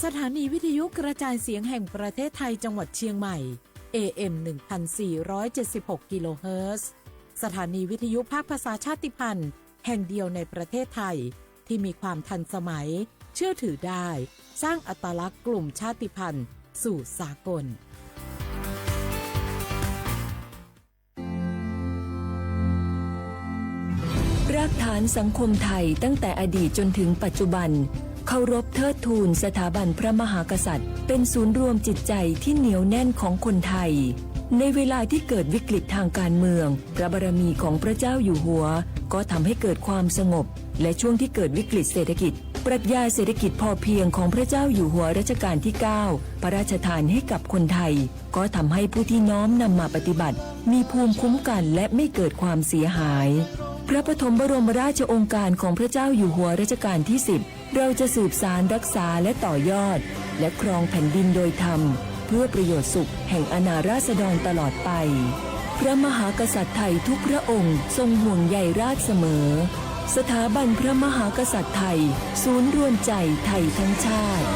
สถานีวิทยุกระจายเสียงแห่งประเทศไทยจังหวัดเชียงใหม่ เอ เอ็ม หนึ่งพันสี่ร้อยเจ็ดสิบหก กิโลเฮิรตซ์ สถานีวิทยุภาคภาษาชาติพันธุ์แห่งเดียวในประเทศไทย ที่มีความทันสมัย เชื่อถือได้ สร้างอัตลักษณ์กลุ่มชาติพันธุ์สู่สากล รากฐานสังคมไทยตั้งแต่อดีตจนถึงปัจจุบัน เคารพเทิดทูนสถาบันพระมหากษัตริย์ เป็นศูนย์รวมจิตใจที่เหนียวแน่นของคนไทย ในเวลาที่เกิดวิกฤตทางการเมือง พระบารมีของพระเจ้าอยู่หัว ก็ทำให้เกิดความสงบ และช่วงที่เกิดวิกฤตเศรษฐกิจ ปรัชญาเศรษฐกิจพอเพียงของพระเจ้าอยู่หัวรัชกาลที่ เก้า พระราชทานให้กับคนไทย ก็ทำให้ผู้ที่น้อมนำมาปฏิบัติ มีภูมิคุ้มกันและไม่เกิดความเสียหาย พระปฐมบรมราชโองการของพระเจ้าอยู่หัวรัชกาลที่ สิบ เราจะสืบสานรักษาและต่อยอด และครองแผ่นดินโดยธรรม เพื่อประโยชน์สุขแห่งอาณาราษฎรตลอดไป พระมหากษัตริย์ไทยทุกพระองค์ทรงห่วงใยราษฎร์เสมอ สถาบันพระมหากษัตริย์ไทย ศูนย์รวมใจไทยทั้งชาติ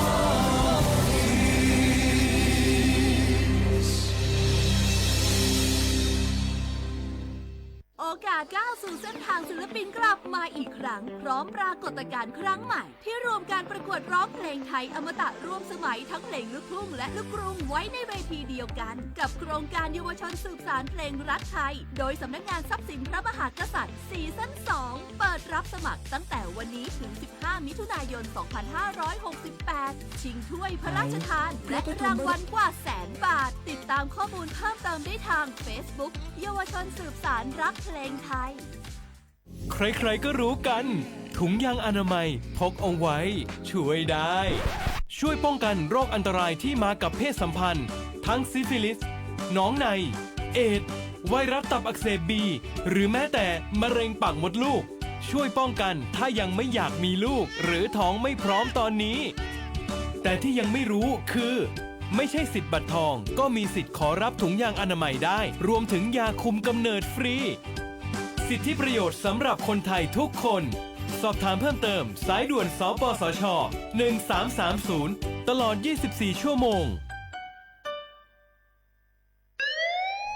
โอกาสก้าวสู่เส้นทางศิลปินกลับมาอีกครั้ง พร้อมปรากฏการณ์ครั้งใหม่ ที่รวมการประกวดร้องเพลงไทยอมตะร่วมสมัยทั้งเพลงลูกทุ่งและลูกกรุงไว้ในเวทีเดียวกัน กับโครงการเยาวชนสืบสานเพลงรักไทย โดยสำนักงานทรัพย์สินพระมหากษัตริย์ ซีซั่น สอง เปิดรับสมัครตั้งแต่วันนี้ถึง สิบห้า มิถุนายน สองพันห้าร้อยหกสิบแปด ชิงถ้วยพระราชทาน และรางวัลกว่าแสนบาท ติดตามข้อมูลเพิ่มเติมได้ทาง Facebook เยาวชนสืบสานรักเพลงไทย ใครๆก็รู้กัน ถุงยางอนามัยพกเอาไว้ ช่วยได้ ช่วยป้องกันโรคอันตรายที่มากับเพศสัมพันธ์ ทั้งซิฟิลิส หนองใน เอดส์ ไวรัสตับอักเสบบี หรือแม้แต่มะเร็งปากมดลูก ช่วยป้องกันถ้ายังไม่อยากมีลูก หรือท้องไม่พร้อมตอนนี้ แต่ที่ยังไม่รู้คือ ไม่ใช่สิทธิ์บัตรทอง ก็มีสิทธิ์ขอรับถุงยางอนามัยได้ รวมถึงยาคุมกำเนิดฟรี สิทธิประโยชน์สำหรับคนไทยทุกคน สอบถามเพิ่มเติม สายด่วน สปสช หนึ่งสามสามศูนย์ ตลอด ยี่สิบสี่ ชั่วโมง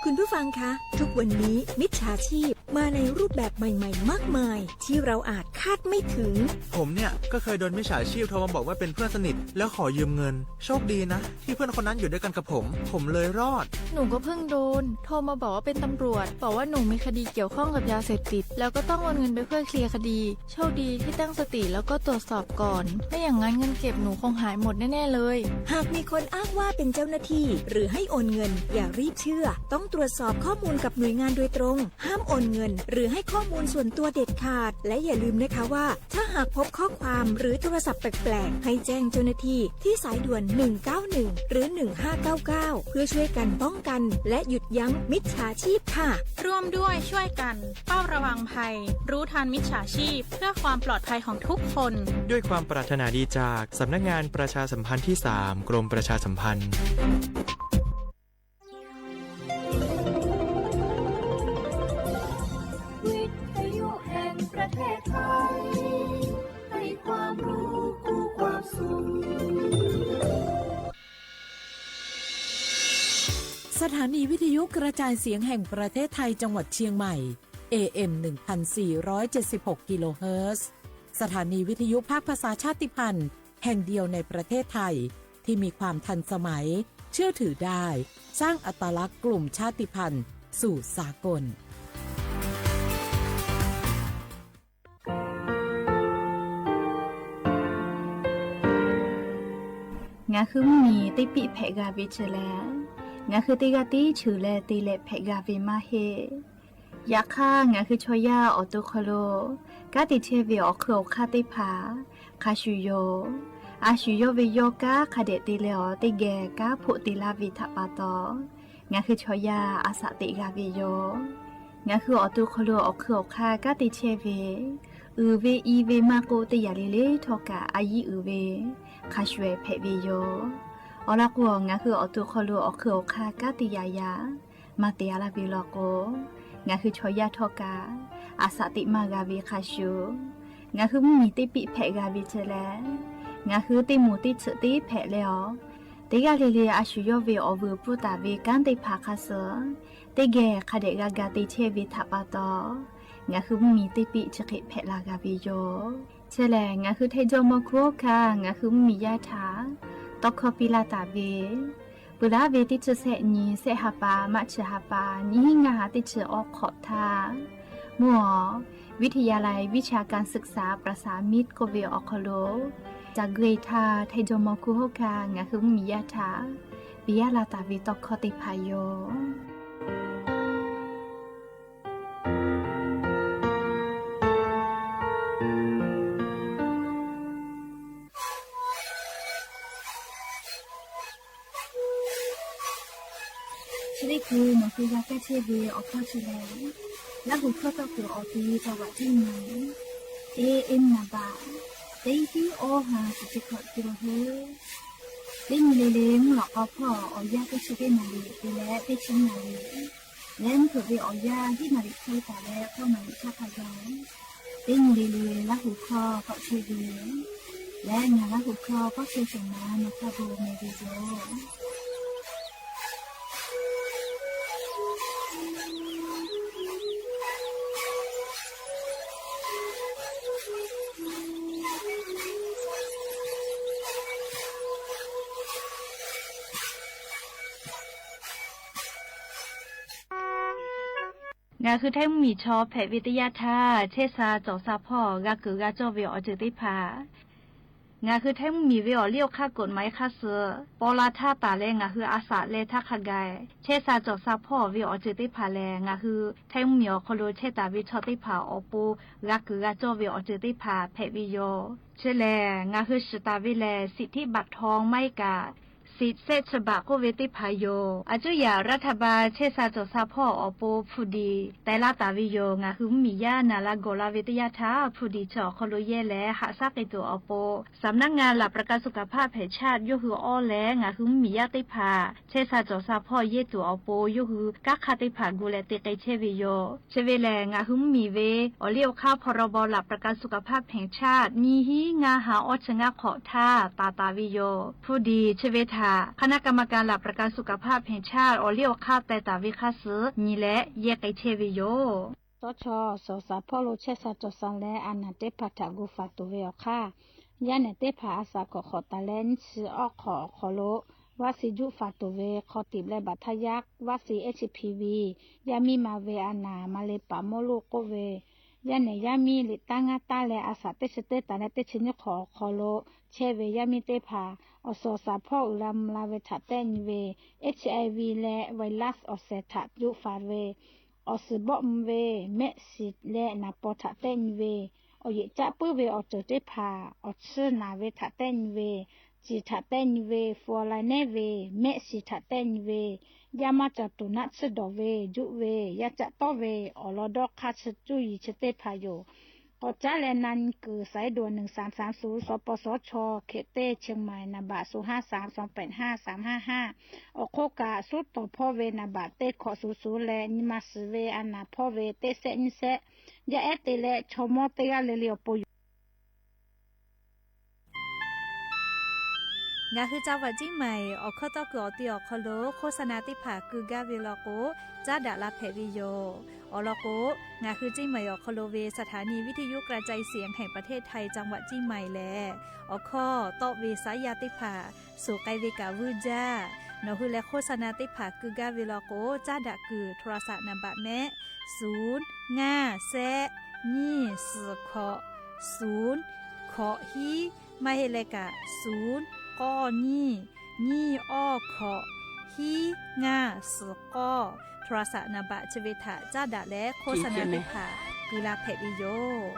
คุณผู้ฟังคะ ทุกวันนี้มิจฉาชีพมาในรูปแบบใหม่ๆ มากมาย ที่เราอาจคาดไม่ถึง ผมเนี่ยก็เคยโดนมิจฉาชีพโทรมาบอกว่าเป็นเพื่อนสนิท แล้วขอยืมเงิน โชคดีนะที่เพื่อนคนนั้นอยู่ด้วยกันกับผม ผมเลยรอด หนูก็เพิ่งโดน โทรมาบอกว่าเป็นตำรวจ บอกว่าหนูมีคดีเกี่ยวข้องกับยาเสพติด แล้วก็ต้องโอนเงินไปเพื่อเคลียร์คดี โชคดีที่ตั้งสติแล้วก็ตรวจสอบก่อน ไม่อย่างนั้นเงินเก็บหนูคงหายหมดแน่ๆเลย หากมีคนอ้างว่าเป็นเจ้าหน้าที่ หรือให้โอนเงิน อย่ารีบเชื่อ ต้องตรวจสอบข้อมูลกับหน่วยงานโดยตรง ห้ามโอนเงิน หรือให้ข้อมูลส่วนตัวเด็ดขาด และอย่าลืมนะคะว่า ถ้าหากพบข้อความหรือโทรศัพท์แปลกๆ ให้แจ้งเจ้าหน้าที่ที่สายด่วน หนึ่งเก้าหนึ่ง หรือ หนึ่งห้าเก้าเก้า เพื่อช่วยกันป้องกัน และหยุดยั้งมิจฉาชีพค่ะ ร่วมด้วยช่วยกัน เฝ้าระวังภัย รู้ทันมิจฉาชีพ เพื่อความปลอดภัยของทุกคน ด้วยความปรารถนาดีจากสำนักงานประชาสัมพันธ์ที่ สาม กรมประชาสัมพันธ์ วิทยุแห่งประเทศไทย ให้ความรู้คู่ความสุข สถานีวิทยุกระจายเสียงแห่งประเทศไทยจังหวัดเชียงใหม่ เอ เอ็ม หนึ่งพันสี่ร้อยเจ็ดสิบหก กิโลเฮิรตซ์ สถานีวิทยุภาคภาษาชาติพันธุ์แห่งเดียวในประเทศไทย ที่มีความทันสมัย เชื่อถือได้ สร้างอัตลักษณ์กลุ่มชาติพันธุ์สู่สากล Ngaˬ hui mvuhˇ miˬ teˇ piˆ hpehꞈ g'a ve chi leh, ngaˬ hui teˇ g'aˇ tiˉ cheuˬ leh te leh hpehꞈ g'a ve maˇ heˆ. Yaꞈ hk'aˇ, ngaˬ hui chaw yaˇ awˬ to hk'aw lo kanˉ te chehˇ ve awˬ hk'eun awˬ hk'aˇ teˇ hpaˍ hk'a shuˍ yoˬ. A shuˍ yawˇ ve yawˇ kanˉ hk'a dehꞈ te leh awˬ teˇ geh kanˉ hpoˆ te laˇ ve htaꞈ pa taw, ngaˬ hui chaw yaˇ a shaꞈ teꞈ g'a ve yoˬ. Ngaˬ hui awˬ to hk'aw lo awˬ hk'eun awˬ hk'aˇ kanˉ te chehˇ ve, uiˍ ve i ve maˇ k'oˆ, teˇ yanˇ le le htawˇ kaꞈ a yiˉ uiˍ ve hk'a shuˍ hpehꞈ ve yoˬ. Awˬ lawn k'o, ngaˬ hui awˬ to hk'aw lo awˬ hk'eun awˬ hk'aˇ kanˉ te yaꞈ yaꞈ maˇ te a laˇ ve law k'o, ngaˬ hui chaw yaˇ htawˇ kaꞈ a shaꞈ teꞈ maˇ g'a ve hk'a shuˍ, ngaˬ hui mvuhˇ miˬ teˇ piˆ hpehꞈ g'a ve chi leh, Ngaˬ hui teˇ moˍ teˇ ceuˬ teˇ hpehꞈ leh awˬ, teˇ g'aˇ le le a shu yawˇ ve awˬ vuiˬ pfuhˇ taˍ ve kanˉ teˇ hpaˍ hk'a suh, teˇ geh hk'a dehꞈ g'a ga te chehˇ ve htaꞈ pa taw, ngaˬ hui mvuhˇmiˬ teˇ piˆ chi hk'e hpehꞈ la g'a ve yoˬ. Chi lehˬ, ngaˬ hui Htaiˇ jawˇmawˇ hkunˉ hawˉ hkanˇ ngaˬ hui mvuhˇmiˬ yaˇ htaꞈ tawˇ hkawˇ piˇ laˇ taˍ ve, peuˬ laˉ ve teˇ chi sehˆ nyi sehˆ ha pa maˇ chi ha pa nyiˇ hinˉ ngaˇ ha teˇ chi awˇ hk'awꞈ htaˇ, mvuhˇ awˬ วิทยาลัยวิชาการศึกษาประสามิตร k'oˆ ve awˬ hk'aw lo, ca gui htaˇ Htaiˇ jawˇmawˇ hkunˉ hawˉ hkanˇ ngaˬ hui mvuhˇmiˬ yaˇ htaꞈ piˇ yaˇ la taˍ ve tawˇ hkawˇ teˇ hpaˍ yoˬ. Chi teˇ hkui nawˬ hui g'a kaˇ chehˇ ve awˬ hkawˇ chi lehˬ, Laˇ huˍ hkawˇ tawˇ kuiˬ awˬ ti จังหวัดเชียงใหม่ teˇ เอ็ม naˍ baꞈ teˇ hinˉ awˇ ha suhˍ chi hkawꞈ te la heuˆ. Teˇ nyi le le mvuhˇ lawꞈ k'aw hpawˇ awˬ yanˇ teˇ chi teˇ naˍ riˍ te leh teˇ chi naˍ riˍ leh mvuhˇ hpeuꞈ ve awˬ yanˇ hiˉ naˍ riˍ hk'e taˍ leh hkawˇ naˍ riˍ htaˇ hk'a gaˬ, teˇ nyi le le Laˇ huˍ hkawˇ k'awꞈ chehˇ ve yoˬ. Leh ngaˬ Laˇ huˍ hkawˇ k'awꞈ chehˇ shawˍ ma nawˬ hk'a gaˬ meh ve yoˬ. Ngaˬ hui Htaiˇ mvuhˇmiˬ chaw hpehꞈ ve teˇ yanˇ htaˇ, chehˇ sha cawˬ sha hpawˇ g'a kuiˬ g'a cawˇ ve awˬ ceuˬ teˇ hpaˍ, ngaˬ hui Htaiˇ mvuhˇmiˬ ve awˬ liˇ awˬ hk'aˇ กฎหมาย hk'a suh paw la htaˇ taˍ leh ngaˬ hui a shaꞈ leh htaˇ hk'a gaˬ, chehˇ sha cawˬ sha hpawˇ ve awˬ ceuˬ teˇ hpaˍ lehˬ, ngaˬ hui Htaiˇ mvuhˇmiˬ awˬ hk'aw lo chehˇ taˍ ve chaw teˇ hpaˍ awˬ pon g'a kuiˬ g'a cawˇ ve awˬ ceuˬ teˇ hpaˍ hpehꞈ ve yoˬ. Chi lehˬ, ngaˬ hui shiˍ taˍ ve lehˬ, สิทธิบัตรทอง maˇ heˆ kaꞈ สิทธิ์ sehˆ chi baꞈ k'oˆ ve teˇ hpaˍ yoˬ. A cuˉ yaꞈ รัฐบาล chehˇ sha cawˬ sha hpawˇ awˬ pon hpu diˍ teh laˇ taˍ ve yoˬ. Ngaˬ hui mvuhˇmiˬ yaˇ naˍ la gawˬ la ve teˇ yanˇ htaˇ, hpu diˍ chi awˬ hk'aw lo yehˇ leh haꞈ shaˉ k'ai tuˬ awˬ pon, สำนักงานหลักประกันสุขภาพแห่งชาติ yawˇ hui awˇ leh ngaˬ hui mvuhˇmiˬ yaˇ teˇ hpaˍ chehˇ sha cawˬ sha hpawˇ yehˇ tuˬ awˬ pon yawˇ hui kanˉ hk'aˇ teˇ hpaˍ gu leh te k'ai chehˇ ve yoˬ. Chi ve lehˬ, ngaˬ hui mvuhˇmiˬ ve awˬ liˇ awˬ hk'aˇ พรบหลักประกันสุขภาพแห่งชาติ nyiˇ hinˉ ngaˇ ha awˇ chi ngaˇ hk'awꞈ htaˇ taˍ taˍ ve yoˬ. Hpu diˍ chi ve htaꞈ คณะกรรมการหลักประกันสุขภาพแห่งชาติ awˬ liˇ awˬ hk'aˇ teh taˍ ve hk'a suh nyi leh yehˇ k'ai chehˇ ve yoˬ. Shawˉ chaw sawˍ shaˍ hpawˇ lo chehˇ sha cawˬ sha leh a naˍ teˇ hpaˍ htaꞈ gu faˍ tuˬ ve awˬ hk'aˇ, yaˇ nehˬ teˇ hpaˍ a shaꞈ hkawꞈ hk'awꞈ taˍ leh nyiˇ chi awˇ hk'awꞈ awˬ hk'aw lo vaccine juˆ faˍ tuˬ ve hk'aw tiꞈ leh baˬ htaˇ yaˇ vaccine H P V yaˇ miˇ ma ve a naˍ ma le paˍ mawˇ loˇ k'oˆ ve, yaˇ nehˬ yaˇ miˇ liꞈ taˇ ngaˇ taˇ leh a shaꞈ teˇ chi teˇ taˍ leh teˇ chi nyiˇ hk'awꞈ awˬ hk'aw lo chehˇ ve yaˇ miˇ teˇ hpaˍ awˬ suhˍ awˬ shaˍ hpawˇ uiˍ la mvuh la ve htaꞈ tehˆ nyi ve, H I V leh virus awˬ shehˍ htaꞈ juˆ faˍ ve, awˬ suhˍ bawˆ mvuh ve, mehˆ shiˍ leh naˍ paw htaꞈ tehˆ nyi ve, awˬ yeꞈ caˆ puiˉ ve awˬ ceuˬ teˇ hpaˍ awˬ chiˇ naˍ ve htaꞈ tehˆ nyi ve, ciˬ htaꞈ tehˆ nyi ve, flu a lai nehˉ ve, mehˆ shiˍ htaꞈ tehˆ nyi ve, yaˇ maˇ cawˬ tuˬ naˆ tsuhˇ dawˬ ve, juˆ ve, yaˇ caˆ tawˆ ve, awˬ lawn dawˇ hk'aˇ chi cuˇ yiˍ chi teˇ hpaˍ yoˬ. K'awꞈ caˉ leh na nyi kuiˬ สายด่วน หนึ่งสามสามศูนย์ สปสช เขต เจ็ด เชียงใหม่ naˍ baꞈ ศูนย์ห้าสาม สองแปดห้า สามห้าห้า awˬ hk'oˆ kaꞈ suhˉ tawˍ hpawˇ ve naˍ baꞈ teˇ hkawꞈ suhˍ suhˍ leh nyi ma suhˍ ve a naˍ hpawˇ ve teˇ sehˆ nyiˇ sehˆ, yaˇ ehˉ te leh chaw mawˇ teˇ g'aˇ le le awˬ pon yoˬ. Ngaˬ hui จังหวัดเชียงใหม่ awˬ hkawˇ tawˇ kuiˬ awˬ ti awˬ hk'aw lo โฆษณา teˇ hpaˍ keu gaˇ ve law k'o, caˉ daꞈ la hpehꞈ ve yoˬ. Awˬ lawn k'o, ngaˬ hui เชียงใหม่ awˬ hk'aw lo ve สถานีวิทยุกระจายเสียงแห่งประเทศไทย จังหวัดเชียงใหม่ lehˬ, awˬ hkawˇ tawˆ ve saˉ yaˇ teˇ hpaˍ suhˍ k'ai ve kaꞈ vuiˇ jaˇ. Nawˬ hui leh โฆษณา teˇ hpaˍ keu gaˇ ve law k'o, caˉ daꞈ kuiˬ โทรศัพท์ naˍ baꞈ mehˆ ศูนย์ห้าแซะ nyiˇ suhˍ hkawꞈ ศูนย์ hkawꞈ hiˉ, maˇ heˆ leh kaꞈ ศูนย์ k'awˇ nyiˇ, nyiˇ awˇ hkawꞈ, hiˉ ngaˇ suhˍ k'awˇ, โทรศัพท์ naˍ baꞈ chi ve htaꞈ caˉ daꞈ leh โฆษณา teˇ hpaˍ keu la hpehꞈ ve yoˬ.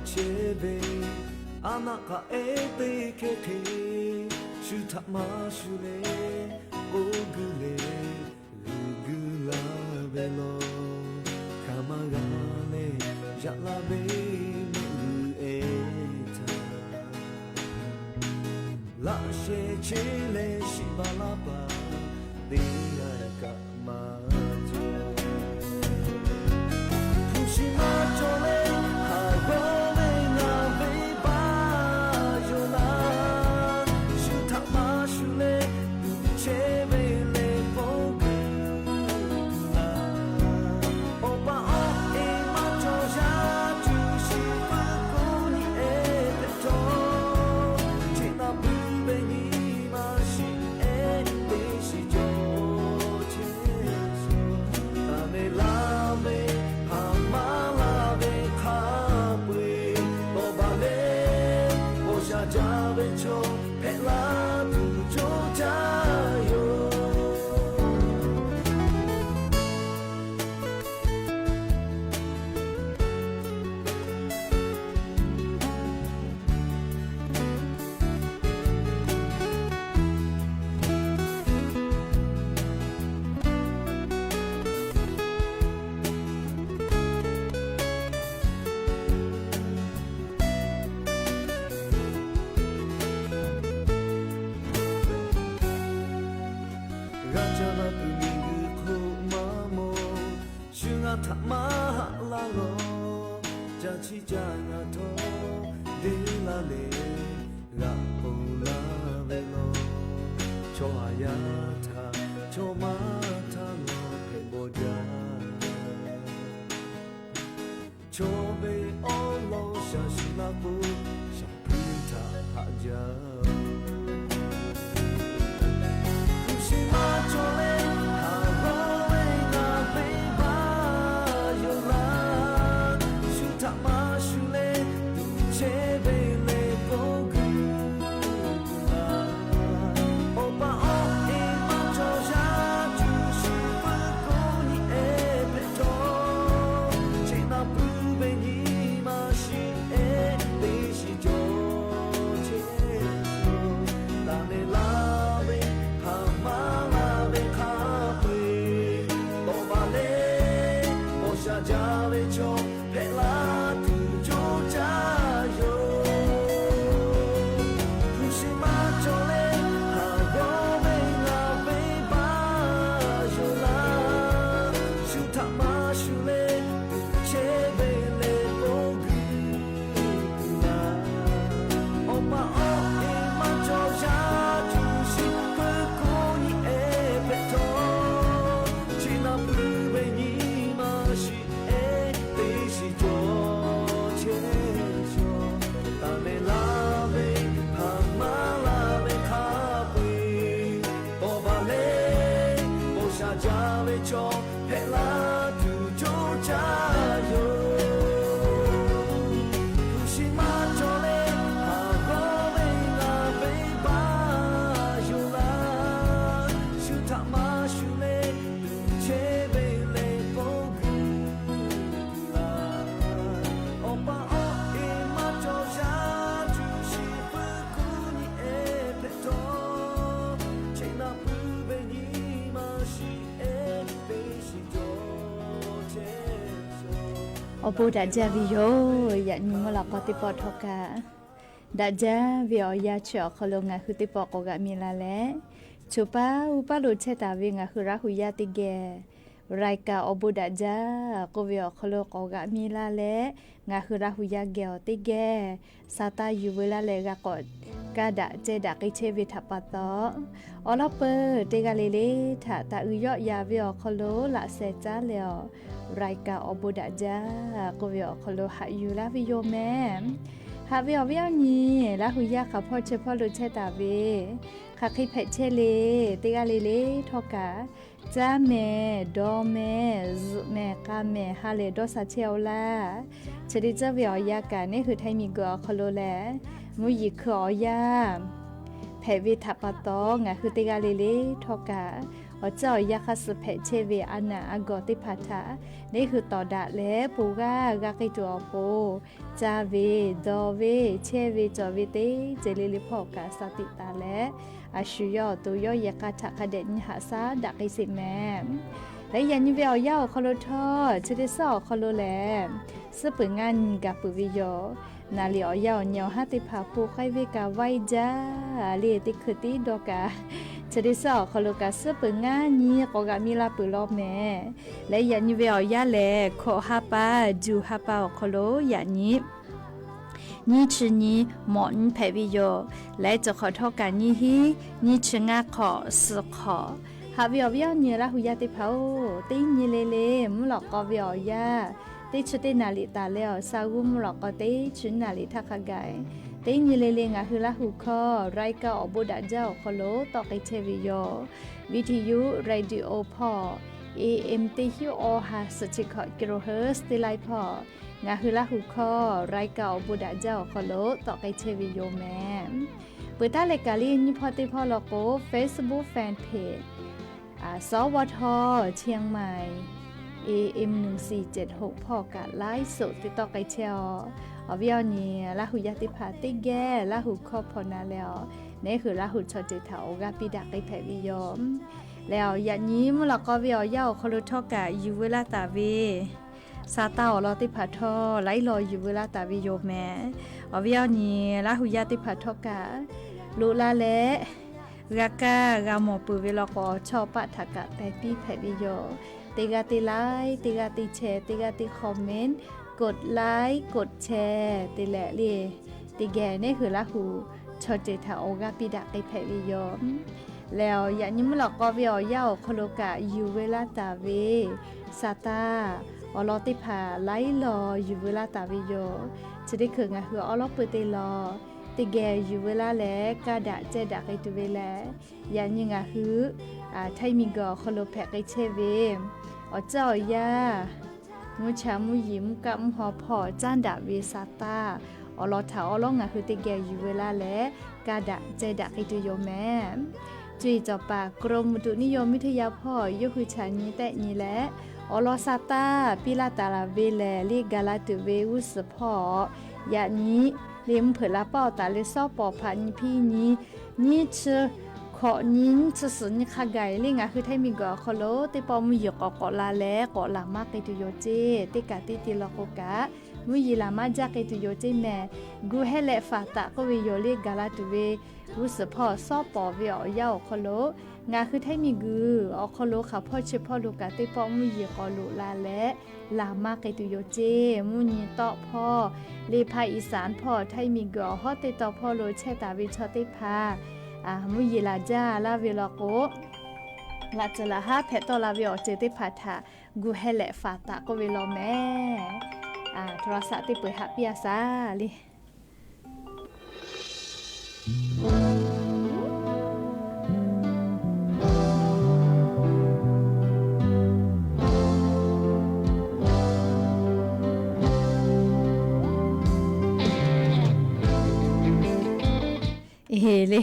Chehˇ ve a naˆ k'aꞈ ehˉ teˇ hkehˇ hk'e, shu htaꞈ maˇ shu leh k'oˆ guiˇ leh g'uiˬ guiˇ laˇ ve law. Hk'aˬ ma g'a leh yaꞈ la ve mehˆ g'uiˬ ehˉ htaꞈ laꞈ sheh cheˇ leh shiˍ baˬ laˇ paˍ teˇ g'aˇ kaꞈ maˇ cawˬ. Hpu shi maˇ cawˬ leh haˍ g'awˇ ve ngaˬ venˇ baˆ yoˬ laˇ. Shu htaꞈ maˇ shu leh tuꞈ chehˇ ve leh k'oˆ guiˬ laˇ. Awˬ pa awˬ e maˇ cawˬ yaˇ cuˇ shiˍ puiˉ k'oˆ nyi ehˉ hpehꞈ htawˇ, cheꞈ naˍ puiˉ ve nyi maˇ shiˍ ehˉ teˇ shiˍ cawˬ chehˇ suh. Taˍ mehˍ laˇ ve haˍ maˇ laˇ ve hk'a peu-eˬ tawˇ baˬ leh, awˬ shaˍ jaˇ ve chaw hpehꞈ la tuˬ coˇ caˇ yoˬ. G'a caˇ la tuˬ miˬguiˬ hk'oˆ maˇ mawˬ, shu ngaˬ htaꞈ maˇ haꞈ laˇ lawˬ. Caˇ chiˇ caˇ ngaˬ htawˇ deˇ laˇ leh g'aꞈ k'oˍ laˇ ve law. Chaw haˍ yaˇ htaꞈ chaw maˇ htaˇ lawˬ hpehꞈ bawˬ jaˇ. Chaw ve awˉ lawˉ shaˍ shiˍ laˇ k'o, shaˍ hpuiˇ htaꞈ haꞈ jaˇ. Hpu shi maˇ cawˬ leh haˍ g'awˇ ve ngaˬ venˇ baˆ yoˬ laˇ. Shu htaꞈ maˇ shu leh tuꞈ chehˇ ve leh k'oˆ guiˬ laˇ. Awˬ pa awˬ e maˇ cawˬ yaˇ cuˇ shiˍ puiˉ k'oˆ nyi ehˉ hpehꞈ htawˇ, cheꞈ naˍ puiˉ ve nyi maˇ shiˍ ehˉ teˇ shiˍ cawˬ chehˇ suh. Taˍ mehˍ laˇ ve haˍ maˇ laˇ ve hk'a peu-eˬ tawˇ baˬ leh, awˬ shaˍ jaˇ ve chaw hpehꞈ la tuˬ coˇ caˇ yoˬ. Hpu shi maˇ cawˬ leh haˍ g'awˇ ve ngaˬ venˇ baˆ yoˬ laˇ. Shu htaꞈ maˇ shu leh tuꞈ chehˇ ve leh k'oˆ guiˬ laˇ. Awˬ pa awˬ e maˇ cawˬ yaˇ cuˇ shiˍ puiˉ k'oˆ nyi ehˉ hpehꞈ htawˇ, cheꞈ naˍ puiˉ ve nyi maˇ shiˍ ehˉ teˇ shiˍ cawˬ chehˇ suh. Taˍ mehˍ laˇ ve haˍ maˇ laˇ ve hk'a peu-eˬ tawˇ baˬ leh, awˬ shaˍ jaˇ ve chaw hpehꞈ la tuˬ coˇ caˇ yoˬ. Hpu shi maˇ cawˬ leh haˍ g'awˇ ve ngaˬ venˇ baˆ yoˬ laˇ. Shu htaꞈ maˇ shu leh tuꞈ chehˇ ve leh k'oˆ guiˬ laˇ. Awˬ pa awˬ e maˇ cawˬ yaˇ cuˇ shiˍ puiˉ k'oˆ nyi ehˉ hpehꞈ htawˇ, cheꞈ naˍ puiˉ ve nyi maˇ shiˍ ehˉ teˇ shiˍ cawˬ chehˇ suh. Awˬ bon daꞈ jaˇ ve yoˬ. Yaꞈ nyi mvuhˇ laꞈ k'aw teˇ pawˆ htawˇ kaꞈ, daꞈ jaˇ ve awˬ yanˇ chi awˬ hk'aw lo ngaˬ hui teˇ pawˆ k'awꞈ g'aꞈ mi la leh, choˬ paˇ uˉ paˇ lo chehˇ taˍ ve ngaˬ hui Laˇ hu yaˇ teˇ geh, รายการ Awˬ bon daꞈ jaˇ k'oˆ ve awˬ hk'aw lo k'awꞈ g'aꞈ mi la leh, ngaˬ hui Laˇ hu yaˇ geh awˬ teˇ geh, sa taˇ yuˬ veu laˇ leh g'a k'awꞈ kaˇ daꞈ ceh daꞈ k'ai chehˇ ve htaꞈ pa taw, awˬ lawn peuˬ teˇ g'aˇ le le htaꞈ taꞈ uiˍ yawˆ yan ve awˬ hk'aw lo laꞈ sheh caˉ leh awˬ, รายการ Awˬ bon daꞈ jaˇ k'oˆ ve awˬ hk'aw lo haꞈ yuˬ laˇ ve yoˬ mehˍ. Haꞈ ve awˬ viˉ awˬ nyi, Laˇ hu yaˇ hk'aˬ hpawˇ chi hpawˇ lo chehˇ taˍ ve, hk'aˬ hk'e hpehꞈ chehˇ le, teˇ g'aˇ le le htawˇ kaꞈ, caˇ mehˍ, dawˇ mehˍ, zuhꞈ mehˍ, k'a mehˍ ha lehˬ dawˇ sha chehˇ-oˆ laˇ. Chi teˇ ceuˬ ve awˬ yanˇ kaꞈ neˇ hui Htaiˇ miˬguiˬ awˬ hk'aw lo lehˬ, mvuhˇ yeˬ hkui awˬ yanˇ hpehꞈ ve htaꞈ pa taw, ngaˬ hui teˇ g'aˇ le le htawˇ kaꞈ, awˬ tcuhˉ awˬ yanˇ hk'aˇ suh hpehꞈ chehˇ ve a naˬ a gawˬ teˇ hpaˍ htaꞈ neˇ hui tawˍ daꞈ leh, ponˬ g'aˇ g'a k'ai tuˬ awˬ pon, ca ve, dawˬ ve, chehˇ ve, cawˬ ve teˇ ceuˬ le le hpawˇ kaꞈ sha tiꞈ taˍ leh, a shu yawˇ awˬ to yawˇ yehˬ k'a htaꞈ hk'a dehꞈ nyi haꞈ shaˉ daꞈ k'ai sheˍ mehˍ. Leh yaꞈ nyi ve awˬ yanˇ awˬ hk'aw lo htawˇ, chi teˇ suhˉ awˬ hk'aw lo lehˬ, suhˉ peuˬ ngaˇ nyi gaˬ peuˬ ve yoˬ. Naˍ liˍ awˬ yanˇ awˬ nyi awˬ haˉ teˇ hpaˍ po k'ai ve kaꞈ vaiˇ jaˇ le, teˇ hkui tiˉ dawˇ kaꞈ, chi teˇ suhˉ awˬ hk'aw lo kaꞈ suhˉ peuˬ ngaˇ nyi k'awꞈ g'aꞈ mi la peuˬ law mehˍ. Leh yaꞈ nyi ve awˬ yanˇ lehˬ, hkawꞈ ha pa, juˬ ha pa awˬ hk'aw lo yaꞈ nyi nyiˇ chi nyi mawꞈ nyi hpehꞈ ve yoˬ. Leh cawˬ hk'awꞈ htawˇ kaꞈ nyiˇ hinˉ nyiˇ chi ngaˇ hk'awꞈ suhˍ hk'awꞈ. Haꞈ ve awˬ viˉ awˬ nyi Laˇ hu yaˇ teˇ hpaˍ-oˬ, teˇ nyi le le mvuhˇ lawꞈ k'aw ve awˬ yanˇ, teˇ chi teˇ naˍ liˍ taˍ leh awˬ sha g'uˇ mvuhˇ lawꞈ k'aw teˇ chi naˍ liˍ htaˇ hk'a gaˬ, teˇ nyi le le ngaˬ hui Laˇ hu hkawˇ รายการ awˬ bon daꞈ jaˇ awˬ hk'aw lo tawˆ k'ai chehˇ ve yoˬ. Viˇ hteˇ yuˇ radio hpawˇ, A M teˇ hinˉ awˇ ha suhˍ chi hkawꞈ kilohertz teˇ laiˉ hpawˇ, ngaˬ hui Laˇ hu hkawˇ รายการ awˬ bon daꞈ jaˇ awˬ hk'aw lo tawˆ k'ai chehˇ ve yoˬ mehˍ. Peuˬ taˉ leh kaꞈ le nyiˇ hpawˇ teˇ hpawˇ law k'o, Facebook fan page สวท เชียงใหม่ A M หนึ่งสี่เจ็ดหก hpawˇ kaꞈ ไลฟ์สด te tawˆ k'ai chehˇ-aˬ. Awˬ viˉ awˬ nyi Laˇ hu yaˇ teˇ hpaˍ teˇ geh Laˇ hu hkawˇ hpaw na leh-aˬ, neˇ hui Laˇ hu chaw ceuˬ htaꞈ awˬ g'aˇ piˇ daꞈ k'ai hpehꞈ ve yoˬ. Leh-aˬ, yaꞈ nyi mvuhˇ lawꞈ k'aw ve awˬ yanˇ awˬ hk'aw lo htawˇ kaꞈ yuˬ veu laˇ taˍ ve sa taˇ awˬ lawn teˇ hpaˍ htawˇ laiˉ law yuˬ veu laˇ taˍ ve yoˬ mehˍ. Awˬ viˉ awˬ nyi Laˇ hu yaˇ teˇ hpaˍ htawˇ kaꞈ loꞈ la leh g'a kaˇ g'a mawˬ peuˬ ve law k'o, chaw paˆ htaꞈ kaꞈ pehˬ piˇ hpehꞈ ve yoˬ. Teˇ g'aˇ teˇ like, teˇ g'aˇ teˇ share, teˇ g'aˇ teˇ comment, กดไลค์ กดแชร์ te leh le, teˇ geh neˇ hui Laˇ hu chaw ceuˬ htaꞈ awˬ g'aˇ piˇ daꞈ k'ai hpehꞈ ve yoˬ. Leh-aˬ, yaꞈ nyi mvuhˇ lawꞈ k'aw ve awˬ yanˇ awˬ hk'aw lo kaꞈ yuˬ veu laˇ taˍ ve sa taˇ awˬ lawn teˇ hpaˍ laiˉ law yuˬ veu laˇ taˍ ve yoˬ. Chi teˇ hkui ngaˬ hui awˉ lawˉ peuˬ te law teˇ geh yuˬ veu laˇ leh kaˇ daꞈ ceh daꞈ k'ai tuˬ ve lehˬ, yaꞈ nyi ngaˬ hui htaiˇ miˬguiˬ awˬ hk'aw lo hpehꞈ k'ai chehˇ ve awˬ tcuhˉ awˬ yanˇ, mvuhˇ cha mvuhˇ yeˬ mvuhˇ kaˆ mvuhˇ haw hpawˇ caˉ daꞈ ve sa taˇ awˬ lawn htaꞈ awˉ lawˉ ngaˬ hui teˇ geh yuˬ veu laˇ leh kaˇ daꞈ ceh daꞈ k'ai tuˬ yoˬ mehˍ. Cuˇ yiˍ cawˬ paˍ กรมอุตุนิยมวิทยา hpawˇ yawˇ hui chaꞈ nyi tehˆ nyi leh, awˬ lawn sa taˇ piˇ laˇ taˍ laˬ ve lehˬ, le gaˬ la tuˬ ve g'uˇ suhˍ hpawˇ yaꞈ nyi le mvuhˇ hpeuꞈ la paˇ awˬ taˍ leh sawˉ pawˍ hpaꞈ nyi hpiˇ nyi nyiˇ chi hkawꞈ nyi nyiˇ chi suhˍ nyi hk'a gaˬ le ngaˬ hui htaiˇ miˬguiˬ awˬ hk'aw lo teˇ pawˆ mvuhˇ yeˬ k'awꞈ k'awꞈ la leh k'awꞈ laˬ maˇ k'ai tuˬ yoˬ ceˇ. Teˇ kaꞈ teˇ te law k'o kaꞈ mvuhˇ yeˬ laˬ maˇ jaˇ k'ai tuˬ yoˬ ceˇ mehˍ. Gu hehˉ leh faˍ taˍ k'oˆ ve yoˬ le gaˬ la tuˬ ve g'uˇ suhˍ hpawˇ sawˉ pawˍ ve awˬ yanˇ awˬ hk'aw lo ngaˬ hui htaiˇ miˬguiˬ awˬ hk'aw lo hk'aˬ hpawˇ chi hpawˇ lo kaꞈ teˇ pawˆ mvuhˇ yeˬ k'awꞈ loꞈ la leh laˬ maˇ k'ai tuˬ yoˬ ceˇ. Mvuhˇ nyi tawˆ hpawˇ le hpa อีสาน hpawˇ htaiˇ miˬguiˬ awˬ hawˉ teˇ taw hpawˇ lo chehˇ taˍ ve chaw teˇ hpaˍ mvuhˇ yeˬ laˬ jaˇ laˇ ve law k'o, laꞈ ceuˬ laꞈ haˉ hpehꞈ tawˆ la ve awˬ ceuˬ teˇ hpaˍ htaꞈ gu hehˉ leh faˍ taˍ k'oˆ ve law mehˍ. โทรศัพท์ teˇ peu-eˬ haꞈ piˇ-a shaˍ le. Eˬ le,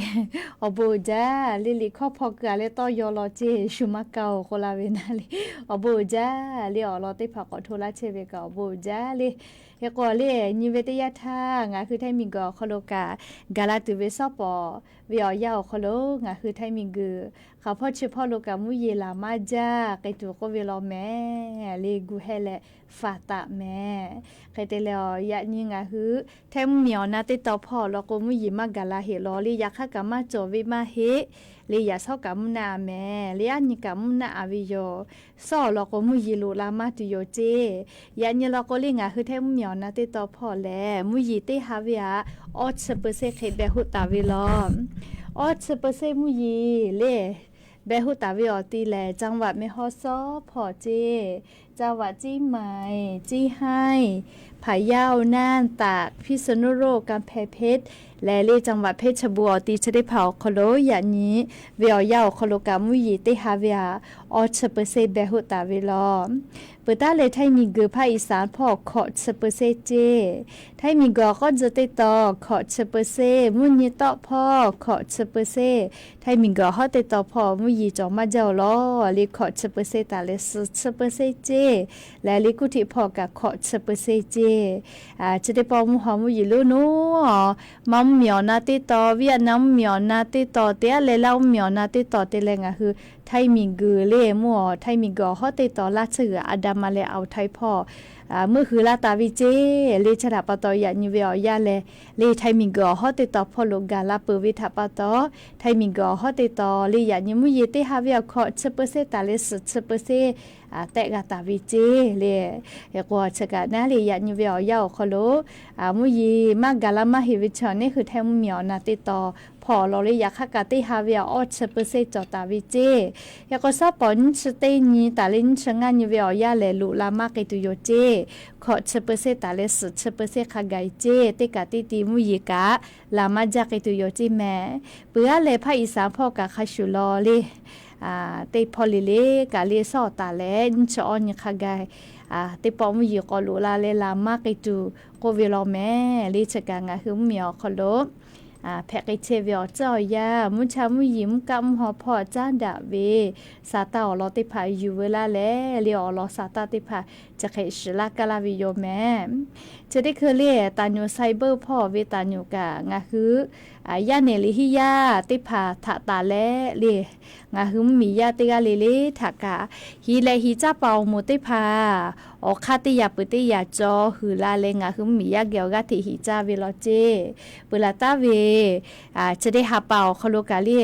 awˬ bon uiˍ jaˇ le. Liꞈ hkawˇ hpaw keu-a leh tawˇ yaw law ceˇ, shu maˇ kaˇ-oˬ k'oˆ laˇ ve naˉ le. Awˬ bon uiˍ jaˇ le. Awˬ lawn teˇ hpaˍ k'awꞈ hto laˇ chehˇ ve kaꞈ awˬ bon uiˍ jaˇ le. Hk'e k'o le, nyi ve teˇ yanˇ htaˇ ngaˬ hui htaiˇ miˬguiˬ awˬ hk'aw lo kaꞈ gaˬ la tuˬ ve sawˉ pawˍ ve awˬ yanˇ awˬ hk'aw lo ngaˬ hui htaiˇ miˬguiˬ hk'aˬ hpawˇ chi hpawˇ lo kaꞈ mvuhˇ yeˬ laˬ maˇ jaˇ k'ai tuˬ k'oˆ ve law mehˍ le. Gu hehˉ leh faˍ taˍ mehˍ. Hk'e te leh-aˬ, yaꞈ nyi ngaˬ hui htaiˇ mvuhˇmiˬ awˬ na teˇ taw hpawˇ law k'o mvuhˇ yeˬ maˇ gaˬ la heˆ law le. Yaꞈ hk'aˇ kaꞈ maˇ cawˬ ve maˇ heˆ le. Yaꞈ shawˉ kaꞈ mvuhˇ naˆ-a mehˍ le. Aˉ nyi kaꞈ mvuhˇ naˆ-a ve yoˬ. Sawˉ awˬ lawn k'o mvuhˇ yeˬ loꞈ la maˇ tuˬ yoˬ ceˇ. Yaꞈ nyi law k'o le, ngaˬ hui htaiˇ mvuhˇmiˬ awˬ na teˇ taw hpawˇ lehˬ mvuhˇ yeˬ teˇ ha ve htaꞈ awˇ chi เปอร์เซ็นต์ hk'e behˬ hoˆ taˍ ve law. Awˇ chi เปอร์เซ็นต์ mvuhˇ yeˬ le behˬ hoˆ taˍ ve awˬ ti lehˬ, จังหวัดแม่ฮ่องสอน hpawˇ ceˇ, จังหวัดเชียงใหม่, เชียงราย, พะเยา, น่าน, ตาก, พิษณุโลก, กำแพงเพชร leh le จังหวัดเพชรบูรณ์ awˬ ti chi teˇ hpaˍ awˬ hk'aw lo yaꞈ nyi ve awˬ yanˇ awˬ hk'aw lo kaꞈ mvuhˇ yeˬ teˇ ha ve htaꞈ awˇ chi เปอร์เซ็นต์ behˬ hoˆ taˍ ve law. Peuˬ taˉ leh htaiˇ miˬ guiˬ hpaˇ Iˍsaˍ hpawˇ hkawꞈ chi เปอร์เซ็นต์ ceˇ. Htaiˇ miˬ guiˬ awˬ k'awˇ tzuh teˇ taw hkawꞈ chi เปอร์เซ็นต์, mvuhˇ nyi tawˆ hpawˇ hkawꞈ chi เปอร์เซ็นต์, htaiˇ miˬ guiˬ awˬ hawˉ teˇ taw hpawˇ mvuhˇ yeˬ cawˬ maˇ jaˇ-oˬ lawˬ le, hkawꞈ chi เปอร์เซ็นต์ taˍ leh suhˍ chi เปอร์เซ็นต์ ceˇ. Leh le kuˇ htiˆ hpawˇ kaꞈ hkawꞈ chi เปอร์เซ็นต์ ceˇ. Chi teˇ pawˆ mvuhˇ haw mvuhˇ yeˬ lonˉ naˉ, maˇ mvuhˇ miˬ awˬ na teˇ taw, Vietnam mvuhˇ miˬ awˬ na teˇ taw, teˇ aˉ leh Laˇ huˍ mvuhˇ miˬ awˬ na teˇ taw te leh ngaˬ hui htaiˇ miˬ guiˬ le mvuhˇ awˬ htaiˇ miˬ guiˬ awˬ hawˉ teˇ taw laˇ tsuhˇ g'uiˬ a da ma leh awˬ htaiˇ hpawˇ meuˇ hui laˇ taˍ ve ceˇ. Le chi htaꞈ pa taw yaꞈ nyi ve awˬ yanˇ lehˬ, le htaiˇ miˬ guiˬ awˬ hawˉ teˇ taw hpawˇ lo gaˬ la peuˬ ve htaꞈ pa taw, htaiˇ miˬ guiˬ awˬ hawˉ teˇ taw le yaꞈ nyi mvuhˇ yeˬ teˇ ha ve awˬ hkawꞈ chi เปอร์เซ็นต์ taˍ leh suhˍ chi เปอร์เซ็นต์ tehˆ g'a taˍ ve ceˇ le. Hk'e k'o chi kaꞈ naˉ le yaꞈ nyi ve awˬ yanˇ awˬ hk'aw lo mvuhˇ yeˬ maˇ gaˬ la maˇ heˆ ve chi neˉ hui htaiˇ mvuhˇ miˬ awˬ na teˇ taw hpawˇ lawˬ le yaꞈ hk'aˇ kaꞈ teˇ ha ve awˬ awˇ chi เปอร์เซ็นต์ cawˬ taˍ ve ceˇ. Hk'e k'o shaˉ pawˍ nyiˇ chi teˇ nyi taˍ leh nyiˇ chi ngaˇ nyi ve awˬ yanˇ lehˬ loꞈ la maˇ k'ai tuˬ yoˬ ceˇ. Hkawꞈ chi เปอร์เซ็นต์ taˍ leh suhˍ chi เปอร์เซ็นต์ hk'a gaˬ ceˇ. Teˇ kaꞈ teˇ ti mvuhˇ yeˬ kaꞈ la maˇ jaˇ k'ai tuˬ yoˬ ceˇ mehˍ. Peuˬ aˉ leh hpaˇ Iˍsaˍ hpawˇ kaꞈ hk'a shuˍ lawˬ le teˇ hpawˇ le le kaꞈ le shaˉ awˬ taˍ leh nyiˇ chi awˇ nyi hk'a gaˬ teˇ pawˆ mvuhˇ yeˬ k'awꞈ loꞈ la leh la maˇ k'ai tuˬ k'oˆ ve lawˬ mehˍ. Le chi kaꞈ ngaˬ hui mvuhˇ miˬ awˬ hk'aw lo hpehꞈ k'ai chehˇ ve awˬ tcuhˉ awˬ yanˇ, mvuhˇ cha mvuhˇ yeˬ mvuhˇ kaˆ mvuhˇ haw hpawˇ caˉ daꞈ ve sa taˇ awˬ lawn teˇ hpaˍ yuˬ veu laˇ leh le awˬ lawn sa taˇ teˇ hpaˍ chi hk'e shiˍ laˇ kaˇ laˇ ve yoˬ mehˍ. Chi teˇ hkui le taˍ nyuˬ cyber hpawˇ ve taˍ nyuˬ kaꞈ ngaˬ hui yaˇ nehˬ liꞈ henˇ yaˇ teˇ hpaˍ htaꞈ taˍ leh le ngaˬ hui mvuhˇ miˬ yaˇ teˇ g'aˇ le le htaꞈ kaꞈ hiˍ lehꞈ hiˍ caˇ paˍ awˬ moˍ teˇ hpaˍ awˬ hk'aˇ teˇ yaꞈ peuˬ teˇ yaꞈ cawˬ huiˍ la leh ngaˬ hui mvuhˇ miˬ yaˇ geh awˬ g'aˇ hteꞈ hiˍ caˇ ve lawˬ ceˇ. Peuˬ laˬ taˍ ve chi teˇ ha pa awˬ hk'aw lo kaꞈ le